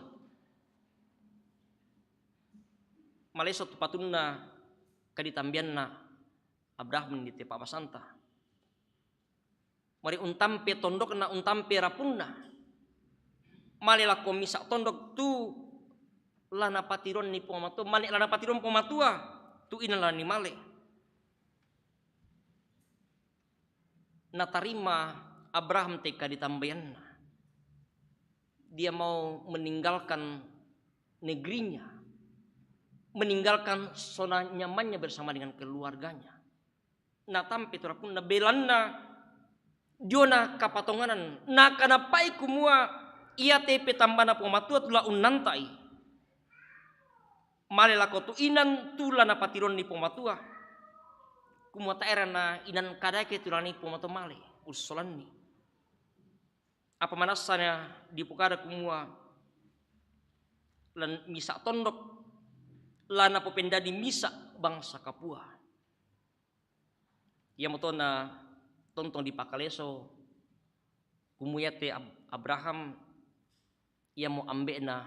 Maleso tu patunna kaditambianna Abraham di te pa'basanta. Mari untampe tondokna, untampe rapunna. Male lako misa tondok tu la napatironni Puang Matua, male la napatiron Puang Matua, tu ina lani male. Natarima Abraham te kaditambaianna. Dia mau meninggalkan negerinya, meninggalkan zona nyamannya bersama dengan keluarganya. Natampe tu rapunna belanna diona kapatonganan, nakanappai kumua Iate petambana Puang Matua tu la unnanta'i male lako tu inan tu la napatironni Puang Matua. Kumua tae' rana inan kadake tu la ni Puang Matua male ussolanni. Apa manassana dipokada kumua lan misa' tondok la napopendadi misa' bangsa kapua. Iamoto na tontong dipakaleso kumua iate Ab-, Abraham iamo ambe'na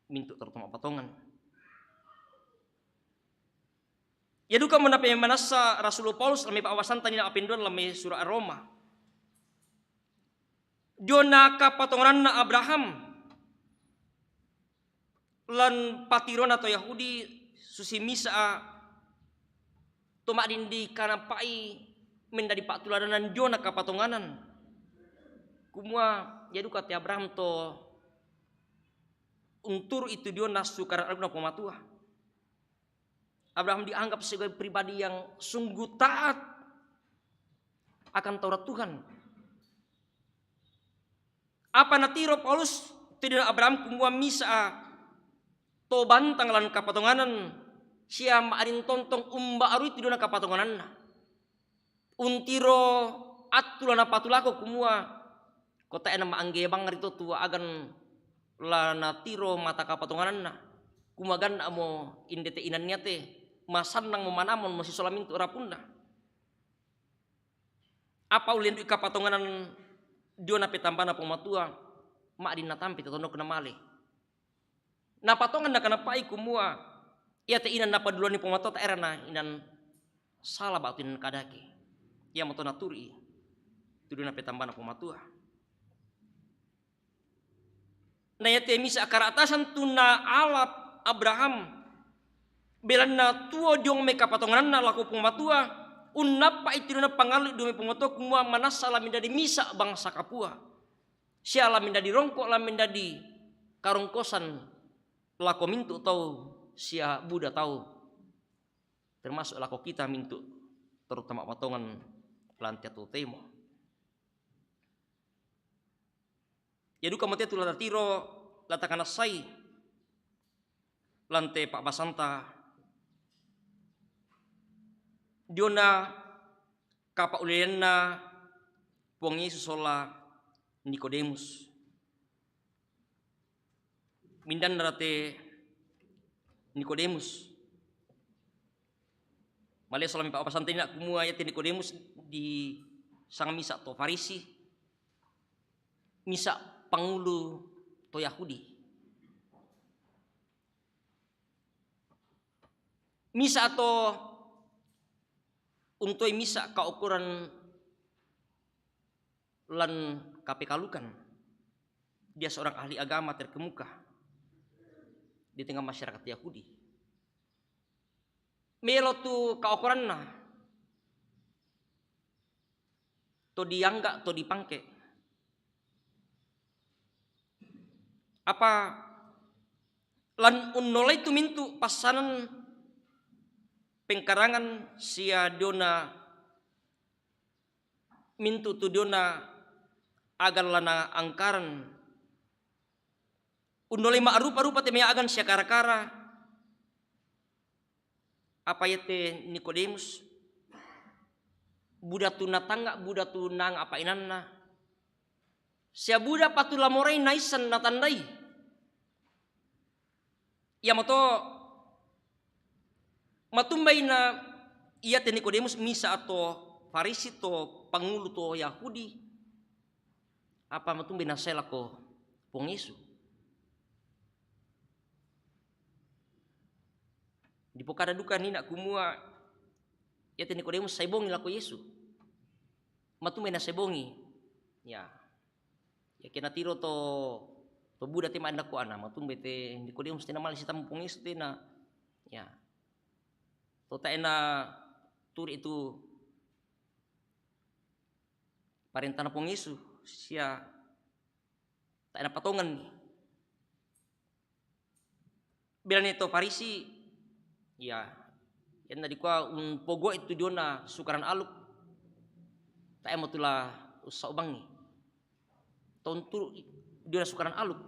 mintu' torotto ma'patongan. Ia dukamo napemanassa Rasul Paulus lame pa'basanta nina' apenduan lame sura' Roma. Diona kapatongananna Abraham lan patirona to Yahudi susi misa'a to ma'din dikanapa'i mendadi pa'tuladanan diona kapatonganan. Kumua ia duka te Abraham to unturu'i tu diona sukaran alukna Puang Matua. Abraham dianggap sebagai pribadi yang sungguh taat akan Taurat Tuhan. Apa natiro Paulus tu diona Abraham kumua misa'a to bantang lan kapatonganan sia ma'din tontong umba'arui tu diona kapatongananna. Untiro attu la napatulako kumua ko tae' nama'angge bangri to tu a'gan la natiro mata kapatongananna, kumua ganna'mo inde te inanniate, masannangmo manamon masisola mintu' rapunna. Apa ullendu'i kapatonganan diona petambana Puang Matua, ma'din natampe te tondokna male. Napatongan nakanapa'i kumua iate inan napaduluanni Puang Matua tae' rana inan sala ba'tu inan kadake. Iamoto naturu'i tu diona petambana Puang Matua. Na iate misa' kara'tasan tu naala Abraham, belanna tuo diong mai kapatongananna lako Puang Matua, unnappa'i tu diona pangallu' dio mai Puang Matua kumua manassa la mendadi misa' bangsa kapua, sia la mendadi rongko', la mendadi karongkosan lako mintu' tau sia buda tau, termasuk lako kita mintu' torotto ma'patongan lan te totemo. Ia dukamo te tu la tatiro, la takanassai lan te pa'basanta diona kapa'ulianna Puang Yesus sola Nikodemus. Mindanna ra te Nikodemus. Maleso lame pa'basanta nina' kumua iate Nikodemus disanga misa' to Farisi, misa' pangulu to Yahudi. Misa' to untoi misa' kaokoran lan kapekalukan. Dia seorang ahli agama terkemuka di tengah masyarakat Yahudi. Melo tu kaokoranna to diangga', to dipangke. Apa lan unnolai tu mintu' passanan pengkarangan sia diona mintu' tu diona a'gan la naangkaran. Unnolai ma'rupa-rupa te mai a'gan sia kara-kara. Apa iate Nikodemus, buda tu natangnga', buda tu naanga' apa inanna, sia buda patu la morai naissan natandai. Iamoto matumbai na iate Nikodemus misa' to Farisi, to pangulu to Yahudi, apa matumbai nasae lako Puang Yesu. Dipokada duka nina' kumua iate Nikodemus sae bongi lako Yesu. Matumbai nasae bongi. Ya. Ya, ke natiro to, to buda te ma'din lako ana, matumbai te Nikodemus tena male sitammu Puang Yesu tena. Ya. To tae' naturi' tu parentana Puang Yesu sia tae' napatonganni. Belanna to Farisi, ya, ianna dikua umpogau'i tu diona sukaran aluk, tae' mo tu la ussa'ubangngi. To unturu' Dio na sukaran aluk.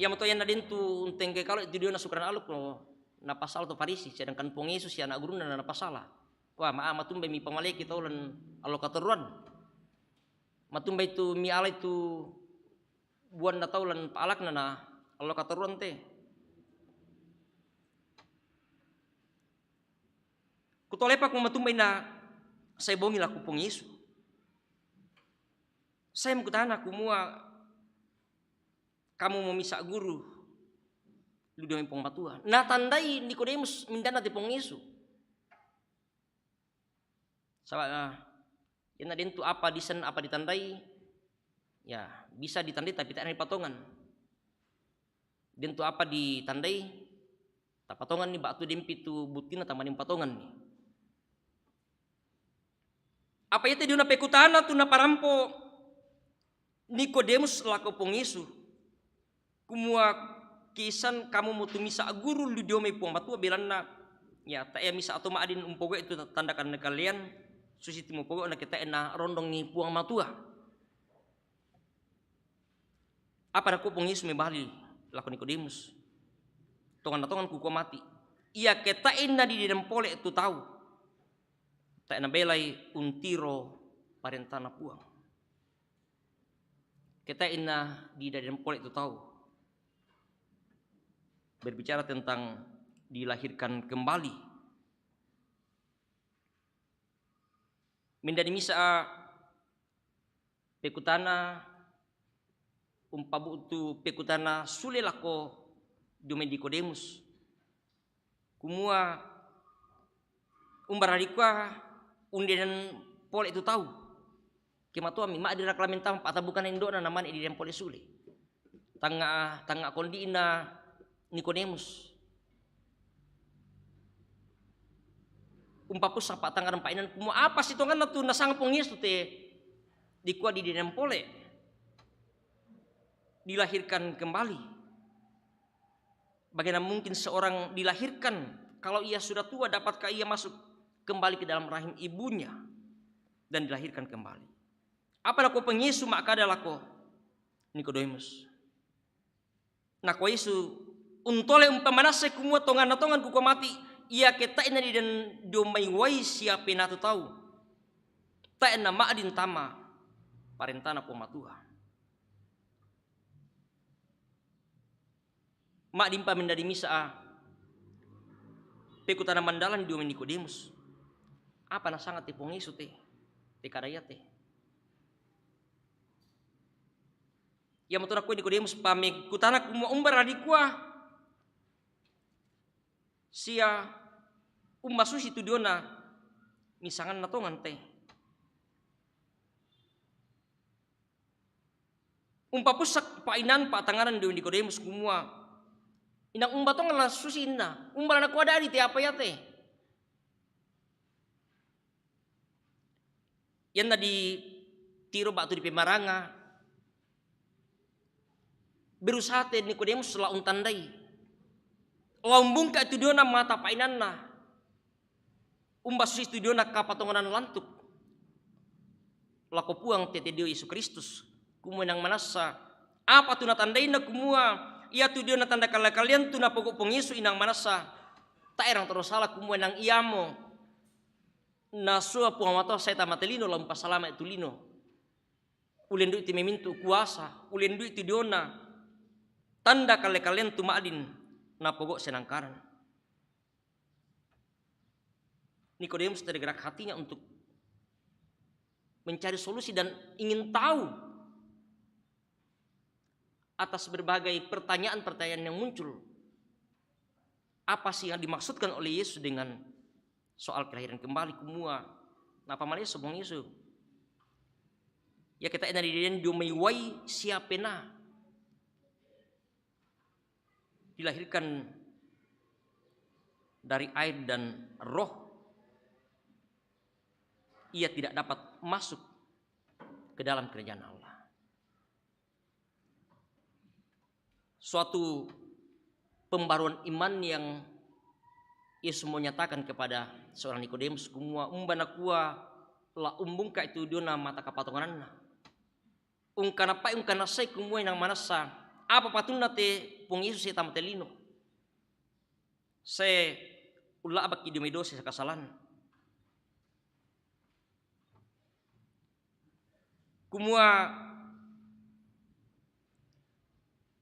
Ia matua ia na den tu untengke kalo itu dio na sukaran aluk lo na pasala tu Farisi, sedangkan Puang Yesus ia anak guruna na pasala. Wa, ma, matumba mi pamaleki tau lan allo katorroan. Matumba itu mi ala itu buan na tau lan paalakna na allo katorroan te. Kutolepa ku matumba ina sai bongi laku Puang Yesus. Sai mukutana kumua kamu mo misa guru lu dio mai Puang Matua. Na tandai Nikodemus mindana te Puang Yesus. Saba, ah, ina den tu apa disen apa ditandai, ya, bisa ditandai tapi tak ada di patongan. Den tu apa ditandai, tapatongan ni batu dempi tu butina tama ni patongan ni. Apa ia te dio na pekutana tu na parampo Nikodemus lako Puang Yesus. Kumua kisan kamu mo tu misa guru lu dio mai Puang Matua belanna. Ya, ta ia misa atau maadin umpogo itu tanda kan kalian susi timo pogo na kita ena rondong ni Puang Matua. Apa na ko Puang Yesus mebali lako Nikodemus? Tongan na tongan kukua mati. Ia ke ta ena di dalam pole tu tau. Ta ena belai untiro parentana Puang. Ke ta ena di dalam pole tu tau. Berbicara tentang dilahirkan kembali. Mindani misa pekutana umpabutu pekutana sule lako dio mai Nikodemus. Kumua umbarani kua undenan pole tu tau. Kematuami ma dira kalamentama pata bukan indona namani di dalam pole sule. Tanga tanga kondina Nikodemus. Umpapusa pa tanga rempa inan kumua apa si tonganna tu nasanga Puang Yesus te dikua di dalam pole. Dilahirkan kembali. Bagaimana mungkin seorang dilahirkan kalau ia sudah tua, dapatkah ia masuk kembali ke dalam rahim ibunya dan dilahirkan kembali? Apa lako Puang Yesus makkada lako Nikodemus? Nako Yesus, untole umpamanassa kumua tonganna tongan kukua mati, ia ke ta ena di den dio mai wai sia penatu tau. Ta ena madin tama parentana Puang Matua. Madin pa mindadi misa a pekutana mandalan dio mai Nikodemus. Apa nasanga te Puang Yesus te? Te kada ia te. Ia matua nakua Nikodemus pamekutana kumua umbarani kua sia ummasusi tu diona misanganna tongan te. Umpapussak pa inan pa tanganan dio Nikodemus kumua inang umba tongan la susi inna umba la nakua dadi te apa ia te. Ianna ditiro batu di pemaranga. Berusaha te Nikodemus la untandai. La umbungka itu diona mata painanna. Umba susi itu diona kapatonganan lantuk. Lako Puang tete dio Yesus Kristus. Kumua inang manassa. Apa tu natandaina kumua. Ia tu diona tanda kale-kalean tu napogo Puang Yesus inang manassa. Taerang toro sala kumua inang iamo. Nasua Puang Matua sai tamate lino la umpasalama itu lino. Ulendui ti memintu kuasa, ulendui ti diona tanda kale-kalean tu madin napogo senangkaran. Nikodemus tergerak hatinya untuk mencari solusi dan ingin tahu atas berbagai pertanyaan-pertanyaan yang muncul. Apa sih yang dimaksudkan oleh Yesus dengan soal kelahiran kembali kumua? Napa maleso bong Yesus? Ya kita ena diden dio mai wai siapena dilahirkan dari air dan roh, ia tidak dapat masuk ke dalam kerajaan Allah. Suatu pembaruan iman yang Yesus mau nyatakan kepada seorang Nikodemus, kumua umba nakua la umbungka itu diona mata kapatongananna. ungkanappa'i, ungkanassai kumua inang manassa apa patunna te Puang Yesu sitamate lino. Sae ulla'bakki' dio mai dose sakasalan. Kumua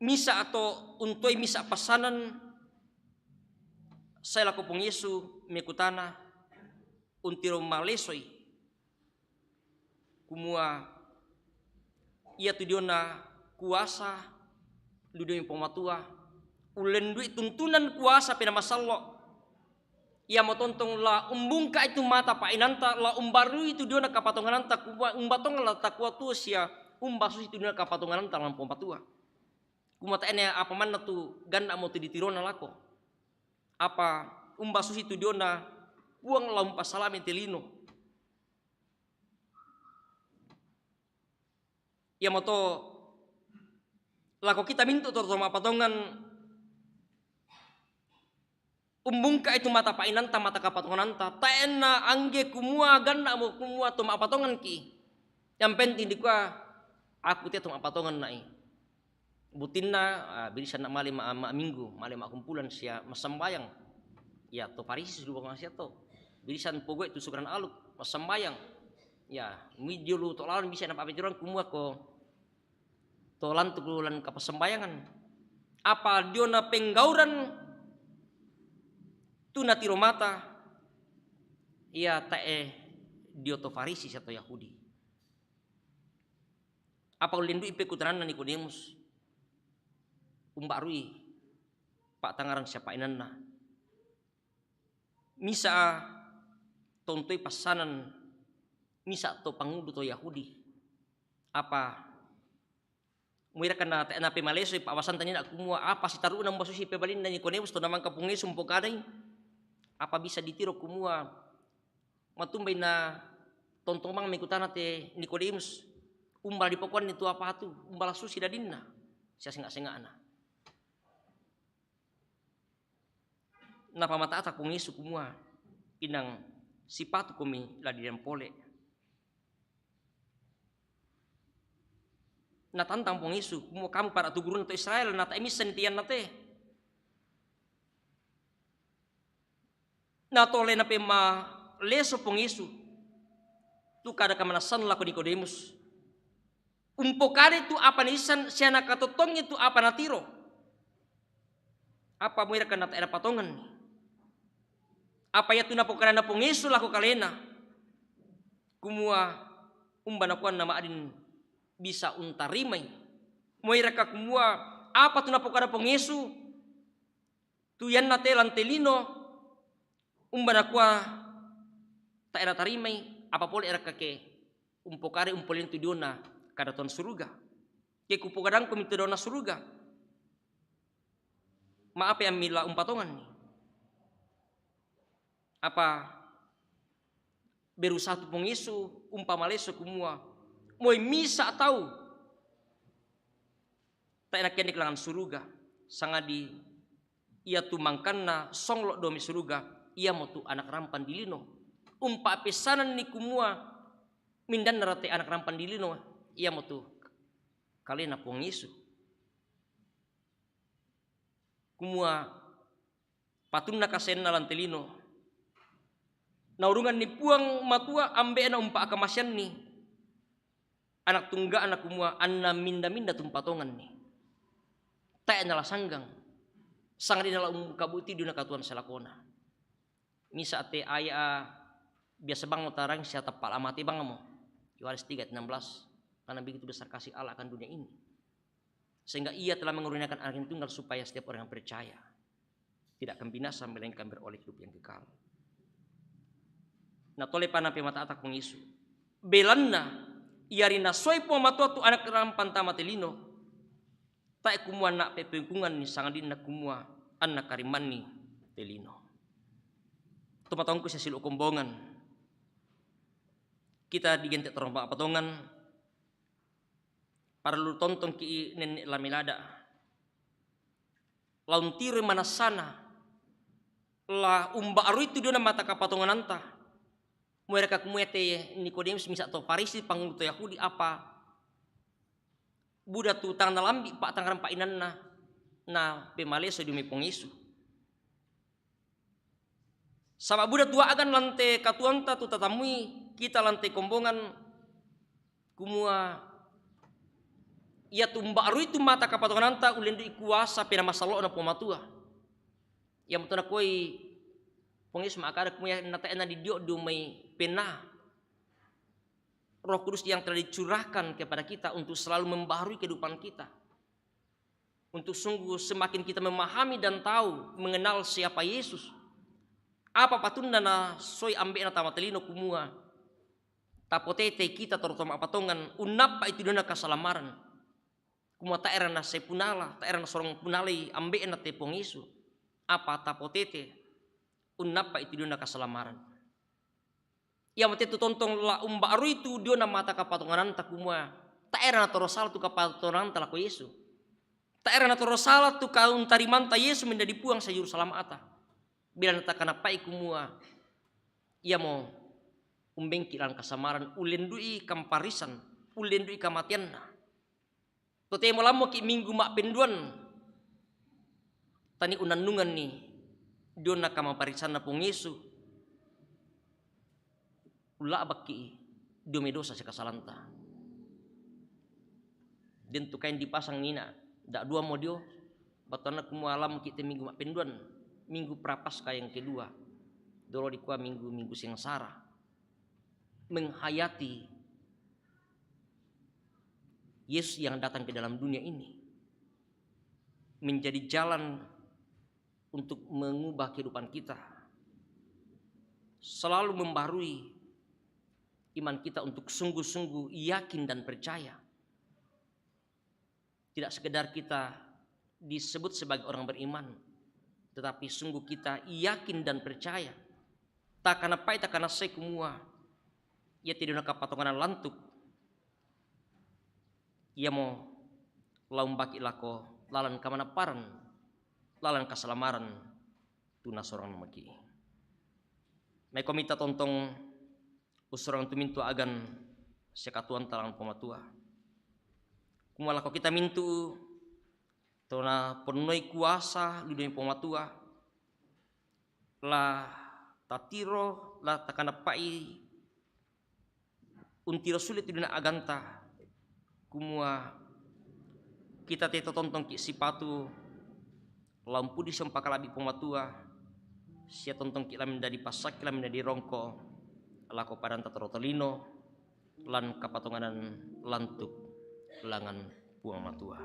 misa' to untoi misa' passanan sae lako Puang Yesu mekutana untiro malesoi. Kumua iatu diona kuasa lu dio mai Puang Matua, ullendu'i tuntunan kuasa Penaa Masallo'. Iamo tontong la umbungka'i tu mata pa'inanta, la umbarui tu diona kapatongananta, kumua umba tongeng la takua tuo sia umba susi tu diona kapatongananta lalan Puang Matua. Kumua tae'na apa manna tu ganna'mo tu ditirona lako. Apa umba susi tu diona Puang la umpasalame te lino. Iamoto lako kita mintu' to, to ma'patongan umbungka'i tu mata pa'inanta, mata kapatongananta, tae'na angge kumua ganna'mo kumua to ma'patonganki'. Yang penting dikua, aku te to ma'patongan na'i. Buttinna, ah, birisanna' male ma-, ma'minggu, male ma'kumpulan sia massambayang. Ya, to Farisi sudu bangsa to. Birisan pogoe tu sukaran aluk, massambayang. Ya, mui dio lu to lalan bisa napa'peturan kumua ko to lantu' lan kapassambayangan. Apa diona penggauran tu natiro mata, ya tae dio to Farisi sia to Yahudi. Apa ullendu'i pekutananna Nikodemus, umba'rui pa'tangngarang sia pa'inanna. Misa' to untoi passanan, misa' to pangudu to Yahudi. Apa muirakka na te-, napemalesoi pa'basanta nina' kumua apa sitaru'na umba susi pebalinna Nikodemus to namangka Puang Yesu umpokadai? Apa bisa ditiro kumua matumbai na tontong bang mekutana te Nikodemus, umba la dipakuanni tu apa tu, umba la susi dadinna, sia senga'-senga'na. Napamata'tak Puang Yesu kumua, inang sipatu komi la dideng pole. Natantang Puang Yesu kumua, kamu para tu gurunna to Israel, na tae missenni te ianna te. Na tole napemaleso Puang Yesu tu kada kamanassan lako Nikodemus. Umpokadai tu apa naissan sia nakatottongi tu apa natiro. Apa muirakka na tae napatonganni. Apa iatu napokadanna Puang Yesu lako kalena, kumua umba nakuanna ma'din bisa untarimai. Muirakka kumua apa tu napokada Puang Yesu tu ianna te lan te lino, umba nakua tae natarimai, apa pole rakka ke umpokadai umpolean tu diona kadatuan suruga. Ke kupokadangkomi tu diona suruga, ma'ape ammi la umpatonganni. Apa berusaha tu Puang Yesu umpamaleso kumua, moi misa' tau tae nakendek langan suruga, sangadi iatu mangkanna songlo' dio mai suruga, iamotu Anak Rampang Dilino. Umpa'pessananni kumua, mindanna ra te Anak Rampang Dilino, iamotu kalena Puang Yesu. Kumua patunna kasaenna lan te lino. Naurunganni Puang Matua Ambe'na umpa'kamaseanni Anak Tungga'na kumua anna minda-minda tumpatonganni. Tae' nala sanggang, sangadinna la ungkabu'ti diona katuoan salakona. Misa' te aya' biasa bang mo tarang sia tappa' la mate bang mo. Yohanes tiga ayat enam belas. Karena begitu besar kasih Allah akan dunia ini, sehingga Ia telah mengurniakan Anak yang tunggal supaya setiap orang yang percaya tidak akan binasa melainkan beroleh hidup yang kekal. Na tole pa napemata'tak Puang Yesu. Belanna iari nasoi Puang Matua tu Anak Rampang tama te lino, tae' kumua anna peppengkunganni, sangadinna kumua anna karimmanni te lino. Tomatoangku sia silu' kombongan, kita digente' torong patongan, parallu tontongki' nenne' la melada'. La untiroi manassana, la umba'rui tu diona mata kapatongananta. Muereka kumua te Nikodemus misa' to Farisi, pangulu to Yahudi, apa Buda tu tang nalambi' pa'tangngarang pa'inanna, napemaleso dio mai Puang Yesu. Saba' buda tu a'gan lan te katuoanta tu tatamui kita lan te kombongan, kumua iatu umba'rui tu mata kapatongananta ullendu'i kuasa penaa masallo'na Puang Matua. Iamoto nakuai Puang Yesu ma'kada kumua na te'na didio' dio mai penaa Roh Kudus yang telah dicurahkan kepada kita untuk selalu membaharui kehidupan kita. Untuk sungguh semakin kita memahami dan tahu, mengenal siapa Yesus. Apa patunna nasoi ambe'na tama tolino kumua tapotete kita toro to ma'patongan unnappa'i tu diona kasalamaran. Kumua tae'ra nasai punala, tae'ra nasorong punalai ambe'na te Puang Yesu. Apa tapotete unnappa'i tu diona kasalamaran. Iamote tu tontong la umba'rui tu diona mata kapatongananta kumua tae'ra natoro sala tu kapatongananta lako Yesu. Tae'ra natoro sala tu kauntarimanta Yesu menjadi Puang Sejuru Salama'ta. Bila natakanappa'i kumua iamo umbengki' lalan kasamaran, ullendu'i kamparisan, ullendu'i kamateanna. Totemo lammoki' minggu ma'penduan, tania unnannunganni diona kamaparisanna Puang Yesu, ulla'bakki' dio mai dosa sikasalanta. Den tu kain dipasang nina, da'duamo dio, battuanna kumua lammoki' te minggu ma'penduan, minggu Prapaskah yang kedua, dolo dikua minggu-minggu sengsara. Menghayati Yesus yang datang ke dalam dunia ini menjadi jalan untuk mengubah kehidupan kita, selalu membaharui iman kita untuk sungguh-sungguh yakin dan percaya. Tidak sekedar kita disebut sebagai orang beriman, tetapi sungguh kita yakin dan percaya. Takanappa'i, takanassai kumua iate diona kapatonganan lantu', iamo la umbaki' lako lalan kamanapparan, lalan kasalamaran tu nasorong maki'. Maikomi ta tontong ussorong tu mintu' a'gan sikatuoanta lalan Puang Matua. Kumua lako kita mintu' tona ponnoi kuasa lu dio mai Puang Matua, la tatiro, la takanappa'i untiro sule tu diona a'ganta, kumua kita te totontongki' sipatu la umpudi siumpakala'bi Puang Matua, sia tontongki' la mendadi passakki, la mendadi rongko lako padanta toro tolino, lan kapatonganan lantu' langan Puang Matua.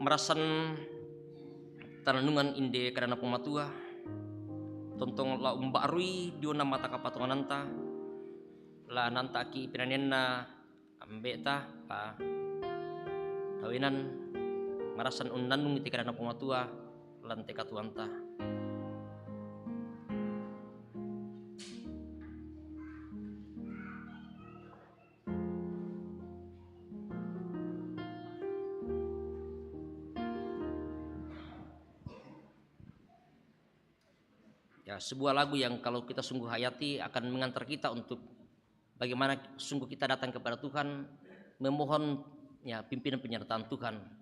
Marassan tanannungan inde kadanna Puang Matua, tontong la umba'rui diona mata kapatongananta, la nanta'ki' penanianna ambe'ta, pa kawinan, marassan unnannungi te kadanna Puang Matua lan te katuoanta. Ya, sebuah lagu yang kalau kita sungguh hayati akan mengantar kita untuk bagaimana sungguh kita datang kepada Tuhan, memohon, ya, pimpinan penyertaan Tuhan.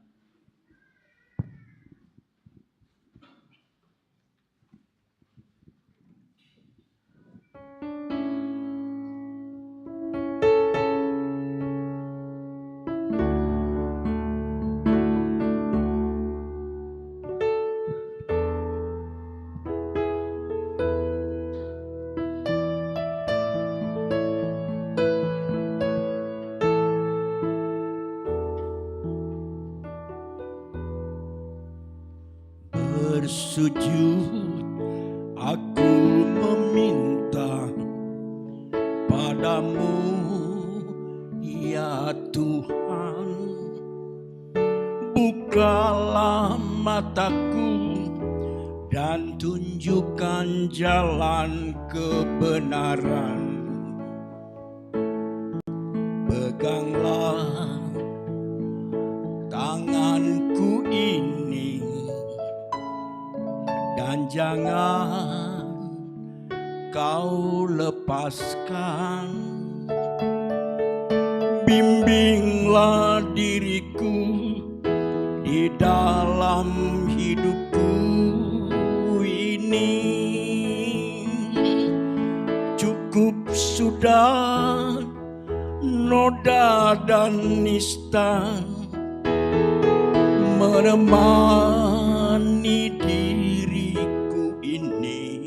Bersujud aku meminta padamu, ya Tuhan. Bukalah mataku dan tunjukkan jalan kebenaran. Peganglah tanganku ini dan jangan kau lepaskan. Bimbing Bimbinglah diriku di dalam hidupku ini. Cukup sudah noda dan nista menemani diriku ini.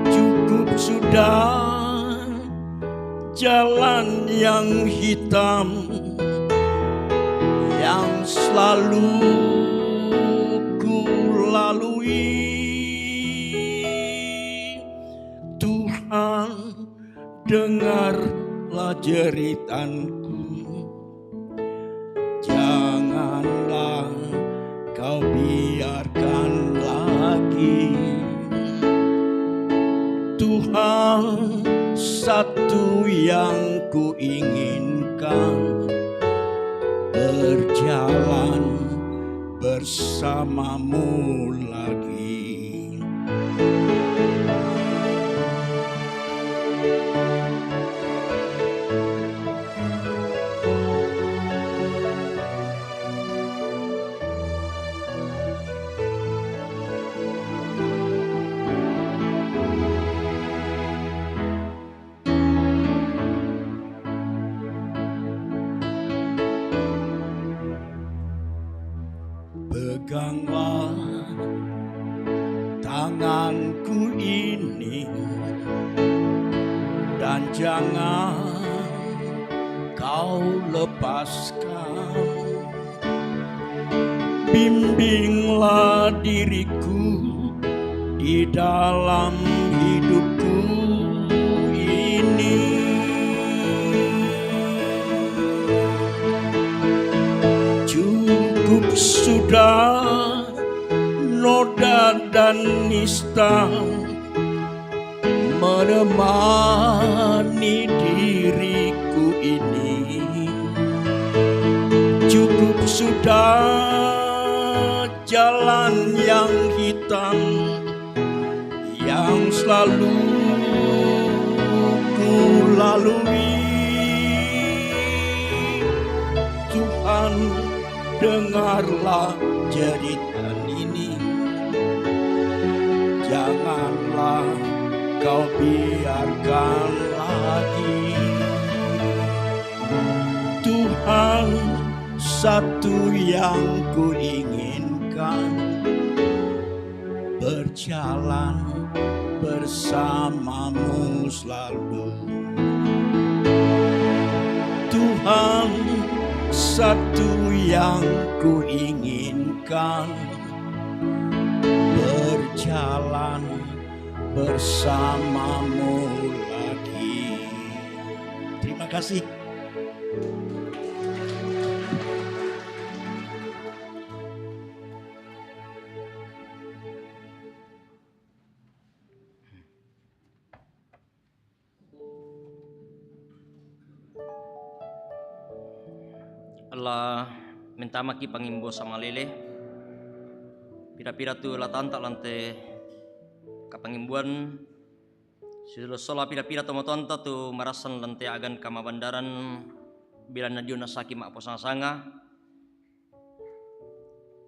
Cukup sudah jalan yang hitam yang selalu ku lalui. Tuhan, dengarlah jeritanku. Janganlah kau biarkan lagi. Tuhan, satu yang ku inginkan, berjalan bersamamu lagi. Peganglah tanganku ini dan jangan kau lepaskan. Bimbinglah diriku di dalam hidupku ini. Cukup sudah noda dan nista menemani diriku ini. Cukup sudah jalan yang hitam yang selalu ku lalui. Tuhan, dengarlah jeritan ini. Janganlah kau biarkan lagi. Tuhan, satu yang ku inginkan, berjalan bersamamu selalu. Tuhan, satu yang ku inginkan, berjalan bersamamu lagi. Terima kasih. Allah mentamaki pangimbua samalele. Pira-pira tu la tanta lante kapangimbuan, silosola pira-pira tomatoanta tu marasan lante agan kamabandaran, bila na dio nasaki ma'posanga-sanga,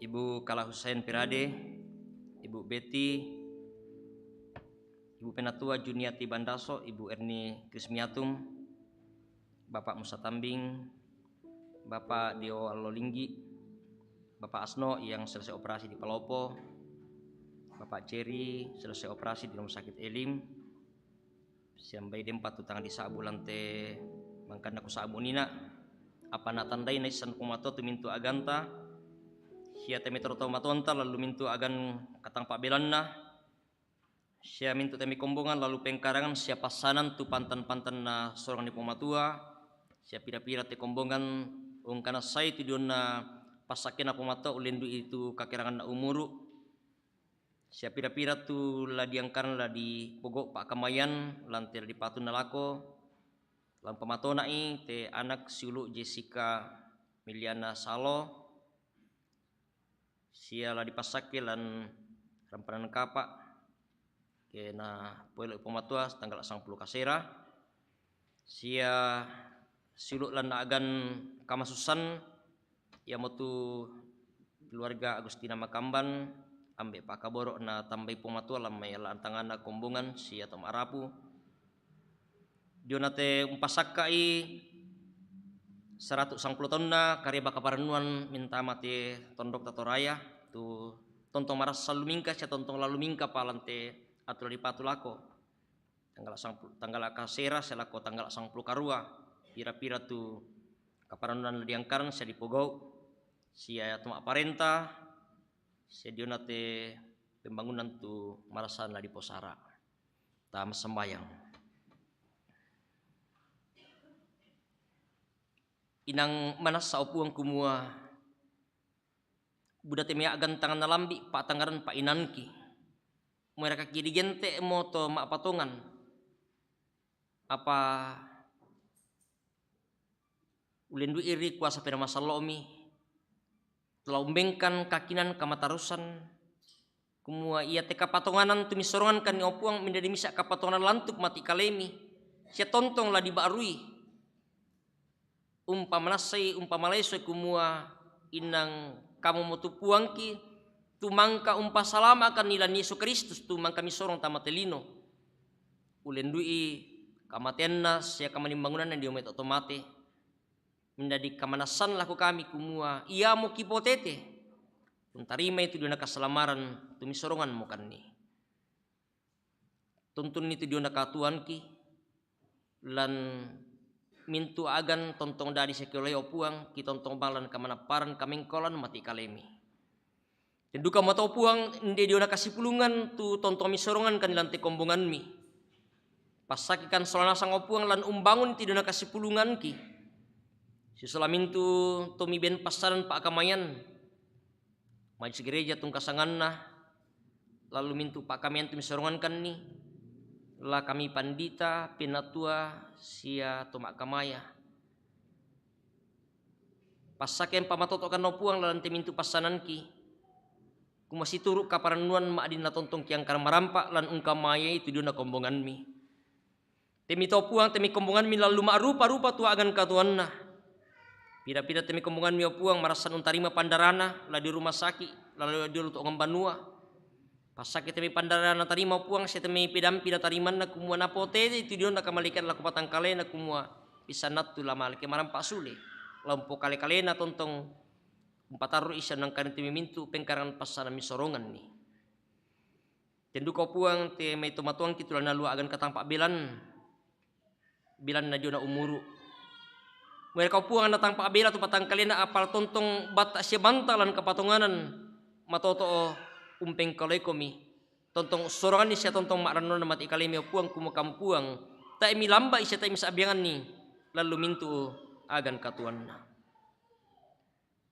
Ibu Kala Hussein Pirade, Ibu Betty, Ibu Penatua Juniati Bandaso, Ibu Erni Krismiatum, Bapak Musa Tambing, Bapak Dio Allolinggi, Bapak Asno yang selesai operasi di Palopo, Bapak Jerry selesai operasi di Rumah Sakit Elim, siambai dempa tu tang di sabu lante mangkanna ku sabu nina, apa natandai naissan Puang Matua tu mintu aganta, sia te metoro tau matoanta lalu mintu agan katang pa'belanna, sia mintu te mai kombongan lalu pengkarangan sia passanan tu pantan-pantan na sorang ni Puang Matua, sia pira-pira te kombongan ungkanassai tu dionna passakkena Puang Matua ullendu'i tu kakeranganna umuru, sia pira-pira tu la diangkana la dipogo pa'kamaian lante la dipatunna lako, lan pamatona'i te anak siulu Jessica Miliana Salo, sia la dipassakke lan rampanan kapa, ke na poelo Puang Matua tanggal sangpulo kasera, sia Siulu' lan agan kamasussan, iamotu keluarga Agustina Makamban, ambe' pakaboro' natambai Puang Matua lan mai ala'an tangana kombongan sia to ma'rapu. Diona te umpasakka'i saratu' sangpulo taunna kariba kaparannuan mintama te tondok ta Toraya, tu tontong marassan lumingka sia tontong la lumingka palan te attu la dipatu lako. Tanggala sangpu-, tanggala kasera sia lako tanggala sangpulo karua, pira-pira tu kaparannuan la diangkaran sia dipogau', sia tu ma'parenta, sia diona te pembangunan tu marassan la diposara. Ta massambayang. Inang manassa, o Puang, kumua buda te mai a'gan tanganna lambi' pa'tangngaran pa'inanki. Mueraka ki digente'mo to ma'patongan. Apa ulendu'i ri kuasa Penaa Masallo'mi, la umbengkan kakinan kamatarussan, kumua ia te kapatonganan tu missorongankanni, o Puang, menjadi misa' kapatonganan lantu' mati' kalemi, sia tontong la diba'rui. Umpamanassai, umpamalaisoi kumua inang kamumo tu Puangki, tu mangka umpasalama'kanni lan Yesu Kristus, tu mangka missorong tama te lino. Ulendu'i kamateanna sia kamanimbangunanna dio mai to mate, menjadi kamanassan lako kami kumua iamo kipotete, untarimai tu diona kasalamaran tu missoronganmokanni. Tuntunni tu diona katuoanki, lan mintu' agan tontong dadi sia kiolai, o Puang, kitontong bang lan kamanapparan kamengkaolan mati' kalemi. Den dukamo to, o Puang, inde diona kasipulungan tu tontong missorongankan lan te kombonganmi. Passakikan sola nasang, o Puang, lan umbangun te diona kasipulunganki. Sisola mintu' to miben passanan pa'kamayan, Majelis Gereja tungka sanganna, lalu mintu' pa'kamayan tu missorongankanni, la kami pandita, penatua, sia to ma'kamaya. Passakean pamatoto'kan, o Puang, lalan te mintu' passananki, kumua situru' kaparannuan ma'din natontong kiangkara marampa' lan ungkamayai tu diona kombonganmi. Te mai to, o Puang, te mai kombonganmi lan luma'rupa-rupa tu agan katuoanna. Pira-pira te mai kombonganmi, o Puang, marassan untarima pandarana, la di rumah sakit, lalu di olo to ongan banua. Passake te mai pandarana tarima, o Puang, sia te mai pedampi natarimanna, kumua napotete tu diona kamalekan lako batang kalena, kumua pisannattu la maleke marampa' sule, la umpokale-kalena tontong umpatarru'i sia nangkaning te mai mintu' pengkarangan passanan missoronganni. Den duka, o Puang, te mai tomatoangki tu la nalua' agan katampa'belan, belanna diona umuru'. Mueraka, o Puang, natampa'bela tu batang kalena, apa tontong batta' sia banta lan kapatonganan, matoto'o umpengkalaikomi. Tontong ussoronganni sia tontong ma'rannuanna mati' kalemi, o Puang, kumua Kamu, Puang, tae' milamba'i sia tae' misa'bianganni lan lumintu' agan katuoanna.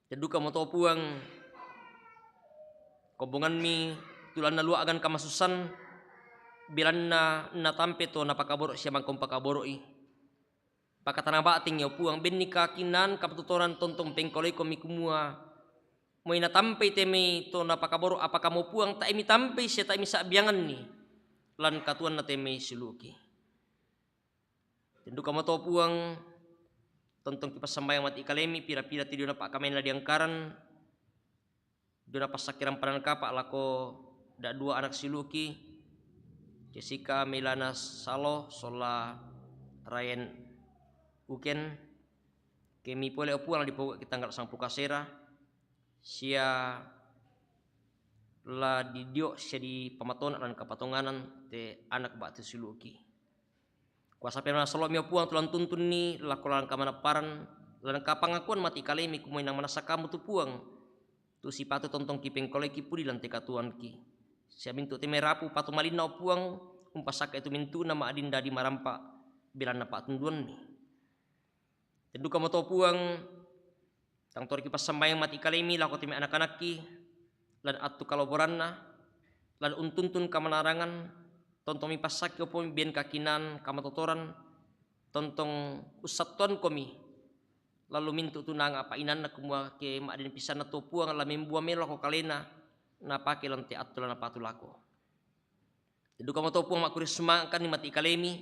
Den dukamo to, o Puang, kombonganmi tu la nalua' agan kamasussan, belanna natampe to napakaboro' sia mangka umpakaboro'i. Pakatana ba'tingi, o Puang, benni kakinaan kamatotoran tontong pengkalaikomi kumua, moi natampai te mai to napakaboro', apa Kamu, o Puang, tae' mitampai sia tae' misa'bianganni lan katuoanna te mai siulu'ki. Den dukamo to, o Puang, tontong kipassambayang mati' kalemi, pira-pira te diona pa'kamayan la diangkaran, diona passakke rampanan kapa' lako da'dua anak siulu'ki, Jessica Melana Salo sola Ryan Uken. Kemi pole, o Puang, la dipogau'ki tanggal sangpulo kasera, sia la didio' sia dipamatona' lan kapatonganan te anak ba'tu siulu'ki. Kuasa Penaa Masallo'mi, o Puang, tu la untuntunni lako lalan kamanapparan, lalan kapangakuan mati' kalemi, kumua inang manassa Kamu tu Puang, tu sipatu tontong kipengkalaiki pudi lan te katuoanki. Sia mintu' te mai rapu patumalinna, o Puang, umpasakka'i tu mintu'na ma'din dadi marampa' belanna pa'tunduammi. Den dukamo to, o Puang, tang toriki passambayang mati' kalemi lako te mai anak-anakki, lan attu kaloboranna, lan untuntun kamanarangan, tontong mipassakki, o Puang, miben kakinaan kamatotoran, tontong ussattuankomi, lalu mintu' tunanga' pa'inanna, kumua ke ma'din pissanna tu, o Puang, la membua melo lako kalena, napake lan te attu la napatu lako. Den dukamo to, o Puang, ma'kurre sumanga'kanni mati' kalemi,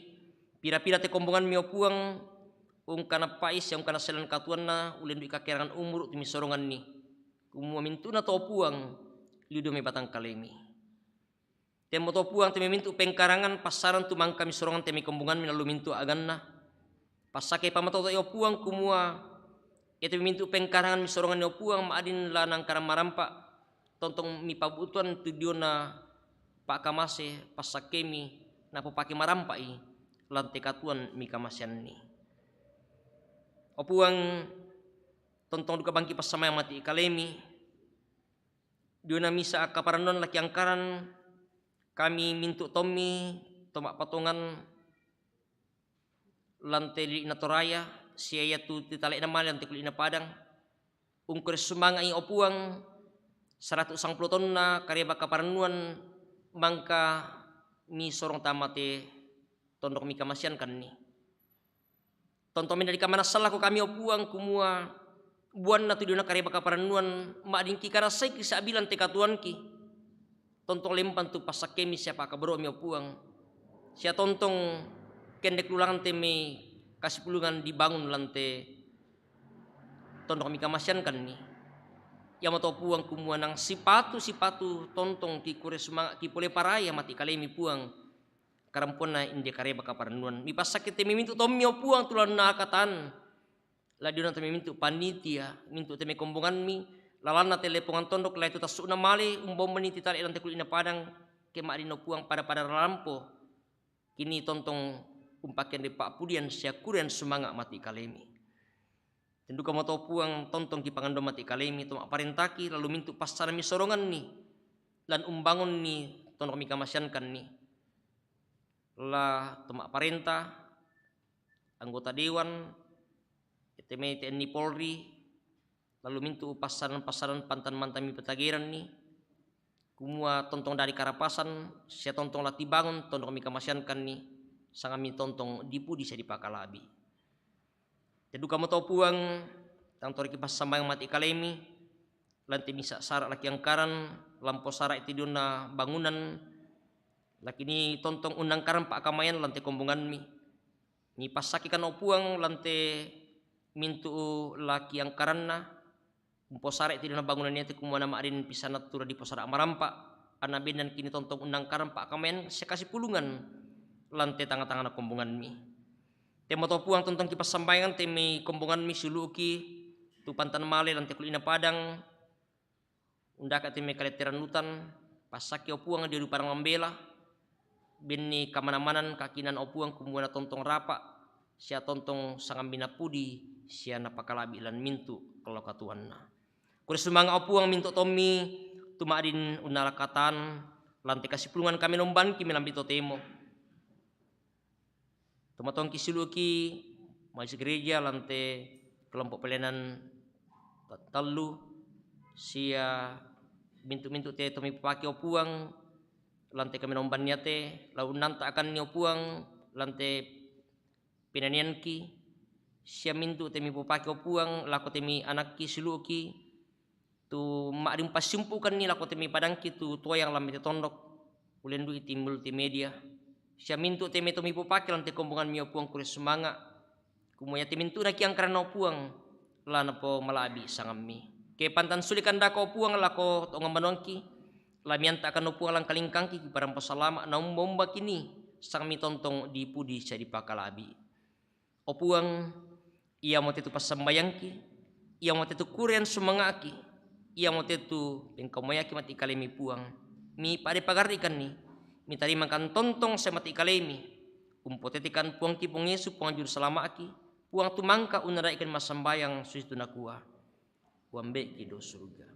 pira-pira te kombonganmi, o Puang, ungkanappa'i sia ungkanasselan katuoanna, ullendu'i kakerangan umuru' tu misoronganni. Kumua mintu'na to Puang, lidu mai batang kalemi. Temmo to Puang, te mai mintu' pengkarangan passarang tu mangka misorongan te mai kombonganmi lalu mintu' aganna. Passakei pamatoto'i o Puang kumua, iate mai mintu' pengkarangan misoronganni o Puang, ma'din la nangkarang marampa', tontong mipabu'tuan tu diona pa'kamase, passakkemi napopake marampa'i lan te katuoan mikamaseanni. O Puang, tontong duka bangki passambayang mati' kalemi, diona misa' kaparannuan la kiangkaran, kami mintu' tommi to ma'patongan lan te li'na Toraya, sia iatu titale'na male lan te kuli'na Padang. Ungkure sumanga'i o Puang, saratu' sangpulo taunna kareba kaparannuan mangka misorong tama te tondok mikamaseankanni. Tontong mendadi kamanassan lako kami, o Puang, kumua buanna tu diona kareba kaparannuan, ma'din kikarassai kisa'bi lan te katuoanki. Tontong lempang tu passakkemi sia pa'kaboro'mi, o Puang. Sia tontong kendek lulangan te mai kasipulungan dibangun lan te tondok mikamaseankanni. Iamoto, o Puang, kumua nang sipatu-sipatu tontong kikure sumanga' kipole paraya mati' kalemi, Puang. Karampuanna inde kareba kaparannuan. Mipassakke te mai mintu' tommi, o Puang, tu lalanna akatan. La diona te mai mintu' panitia, mintu' te mai kombonganmi, lalanna te lepongan tondok, la itu tassu'na male, umba-umbani titale' lan te kuli'na Padang, ke ma'din, o Puang, pada-pada lalampo. Kini tontong umpakende pa'pudian sia kurean sumanga' mati' kalemi. Tendukamo to Puang, tontong kipangandoan mati' kalemi, to ma'parentaki, lalu mintu' passarang misoronganni, lan umbangunni tondok mikamaseankanni. La to ma'parenta, anggota dewan, te mai T N I Polri, lalu mintu' passaran-passaran pantan mantang mipatageranni, kumua tontong dadi karapasan, sia tontong la tibangun tondok mikamaseankanni, sangammi tontong dipudi sia dipakala'bi. Tendukamo to Puang, tang toriki passambayang mati' kalemi, lan te misa' sara' la kiangkaran, lampo sara'i te diona bangunan, lakini tontong unnangkaran pa'kamayan lan te kombonganmi. Mipassakke kan, o Puang, lan te mintu' la kiangkaranna, umposara'i te diona bangunan iate kumua nama'din pisana tu la diposara' marampa', anna bendan kini tontong unnangkaran pa'kamayan sia kasipulungan lan te tanga-tangana kombonganmi. Temmo to Puang, tontong kipassambayangan te mai kombonganmi siulu'ki tu pantan male lan te kuli'na Padang, undaka te mai kaletteran utan, passakke, o Puang, dio duparang mambela, benni kamana-manan kakinan, o Puang, kumua natontong rapa', sia tontong sangammi napudi, sia napakala'bi lan mintu' kellau katuoanna. Kure sumanga', o Puang, mintu' tommi, tu ma'din unnala katan, lan te kasipulungan kami nombanki melambi' totemo. Tomatongki siulu'ki majelis gereja lan te kelompok pelayanan ta-, tallu, sia mintu'-mintu' te to mipapake, o Puang, lan te kamenomban iate, la unnanta'kanni, o Puang, lan te penanianki, sia mintu' te mipapake, o Puang, lako te mai anakki siulu'ki, tu ma'din passiumpukanni lako te mai padangki tu toayang lan mete tondok, ullendu'i ti multimedia, sia mintu' te mai to mipapake lan te kombonganmi, o Puang, kure sumanga', kumua iate mintu'na kiangkaranna, o Puang, la napomala'bi sangammi. Ke pantan sule kandaka, o Puang, lako to ongang banuangki, la mianta'kan, o Puang, lan kalingkangki kiparampo salama', naumba-umbakini, sangammi tontong dipudi sia dipakala'bi. O Puang, iamote tu passambayangki, iamote tu kurean sumanga'ki, iamote tu pengkamoyaki mati' kalemi, Puang. Mipa'de pagarri'kanni, mitarimakan tontong sai mati' kalemi, umpotetekan Puangki Puang Yesu, Puang Juru Salama'ki, Puang tu mangka unnada'ikan massambayang susitu nakua, Uambe'ki do suruga,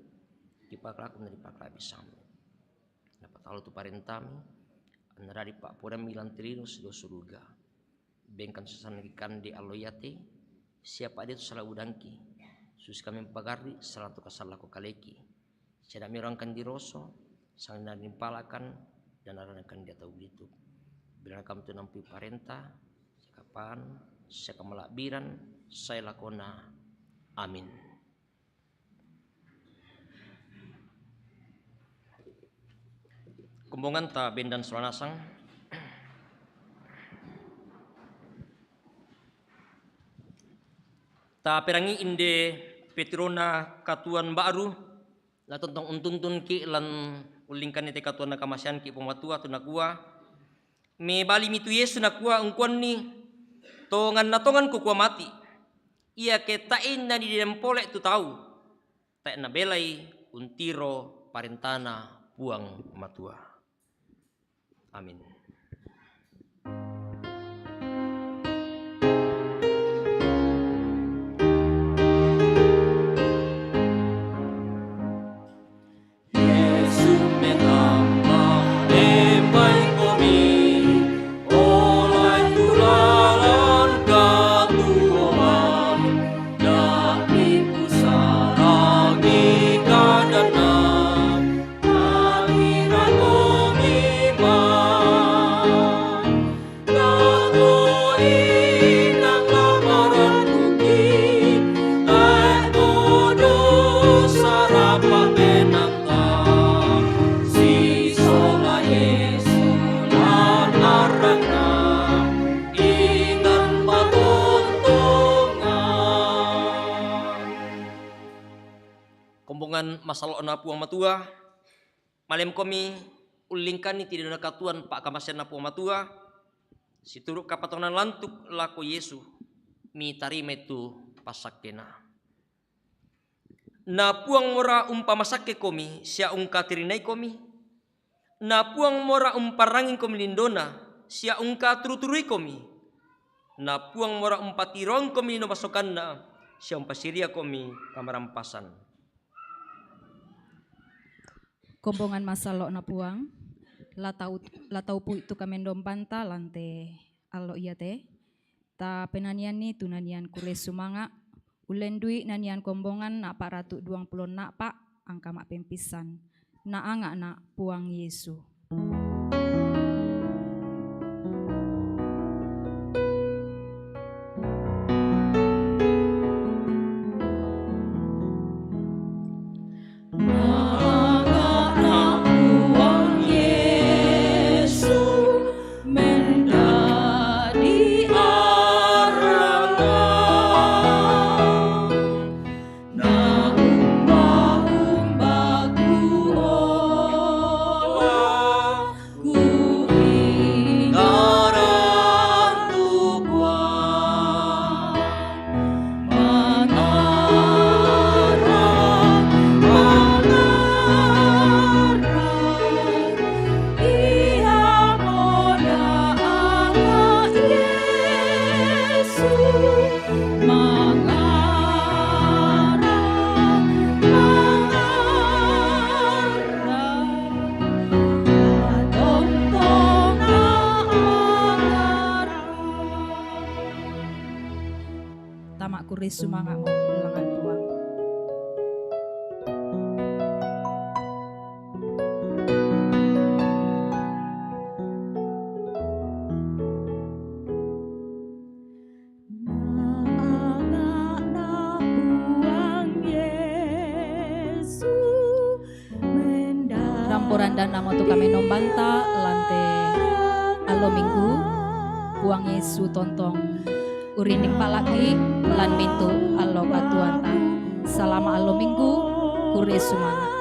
kipakalaku na dipakala'bi sangammi. Napatalo tu parentami, anna dadi pa'poraiammi lan te lino sido suruga. Bengkan susanna kikande allo iate, sia pa'de tu sala udangki, susi kami mpagarri' salatu kasallako kaleki. Sia da'mi orangkan diroso, sangadinna nimpala'kan, dan aranakan dia tau lituk. Bilana kami tu nampui parenta, sia kapang, sia kamala'biran, sae lakona. Amin. Kombonganta bendan sola nasang. Taperangi inde petirona katuoan ba'ru, la tontong untuntunki' lan ullingkanni te katuoanna kamaseanki' Puang Matua, tu nakua, mebalimi tu Yesu nakua, ungkuanni, tongan-natongan kukua mati', iake tae' nadidedang pole' tu tau, tae' nabelai untiro parentana Puang Matua. Amin. Yesu metamba, embai komi, olai tu lalan katuoan, da'di pusarangi kadanna, nahira komi ma. Dako inang la marangkuki, tae' kodo sarapa' penangka, sisola Yesu lan arangna, inang matontongan. Kombongan masallo'na Puang Matua, malemkomi ullingkanni te diona katuoan pa'kamaseanna Puang Matua, situru' kapatonganan lantu' lako Yesu, mitarimai tu passakkena. Na Puang mora umpamasakkekomi sia ungkatirinaikomi, na Puang mora umparrangingkomi lindona sia ungkaturu-turuikomi, na Puang mora umpatiroangkomi lino masokanna sia umpasiriakomi kamarampasan. Kombongan masallo'na Puang, la tau-, la taupui tu kamendombanta lan te allo iate, tapenanianni tu nanian kurre sumanga', ullendui nanian kombongan na'pa ratu duangpulo na'pa angka ma'pempissan, na anga'na Puang Yesu. Nanga'na Puang Yesu mendadi aranga, na umba-umba kuola, kuingaran tu Puang. Mangarang, mangarang, iamo na Yesu. Mangarang, mangarang, tontong mangarang. Tama' kurre sumanga'mo, langan Puang. Nanga'na Puang Yesu mendadi. Rampo randannamo tu kamendombanta lan te allo Minggu, Puang Yesu tontong urinding pala'ki' lan mintu' allo katuoanta. Salama' allo Minggu, kurre sumanga'.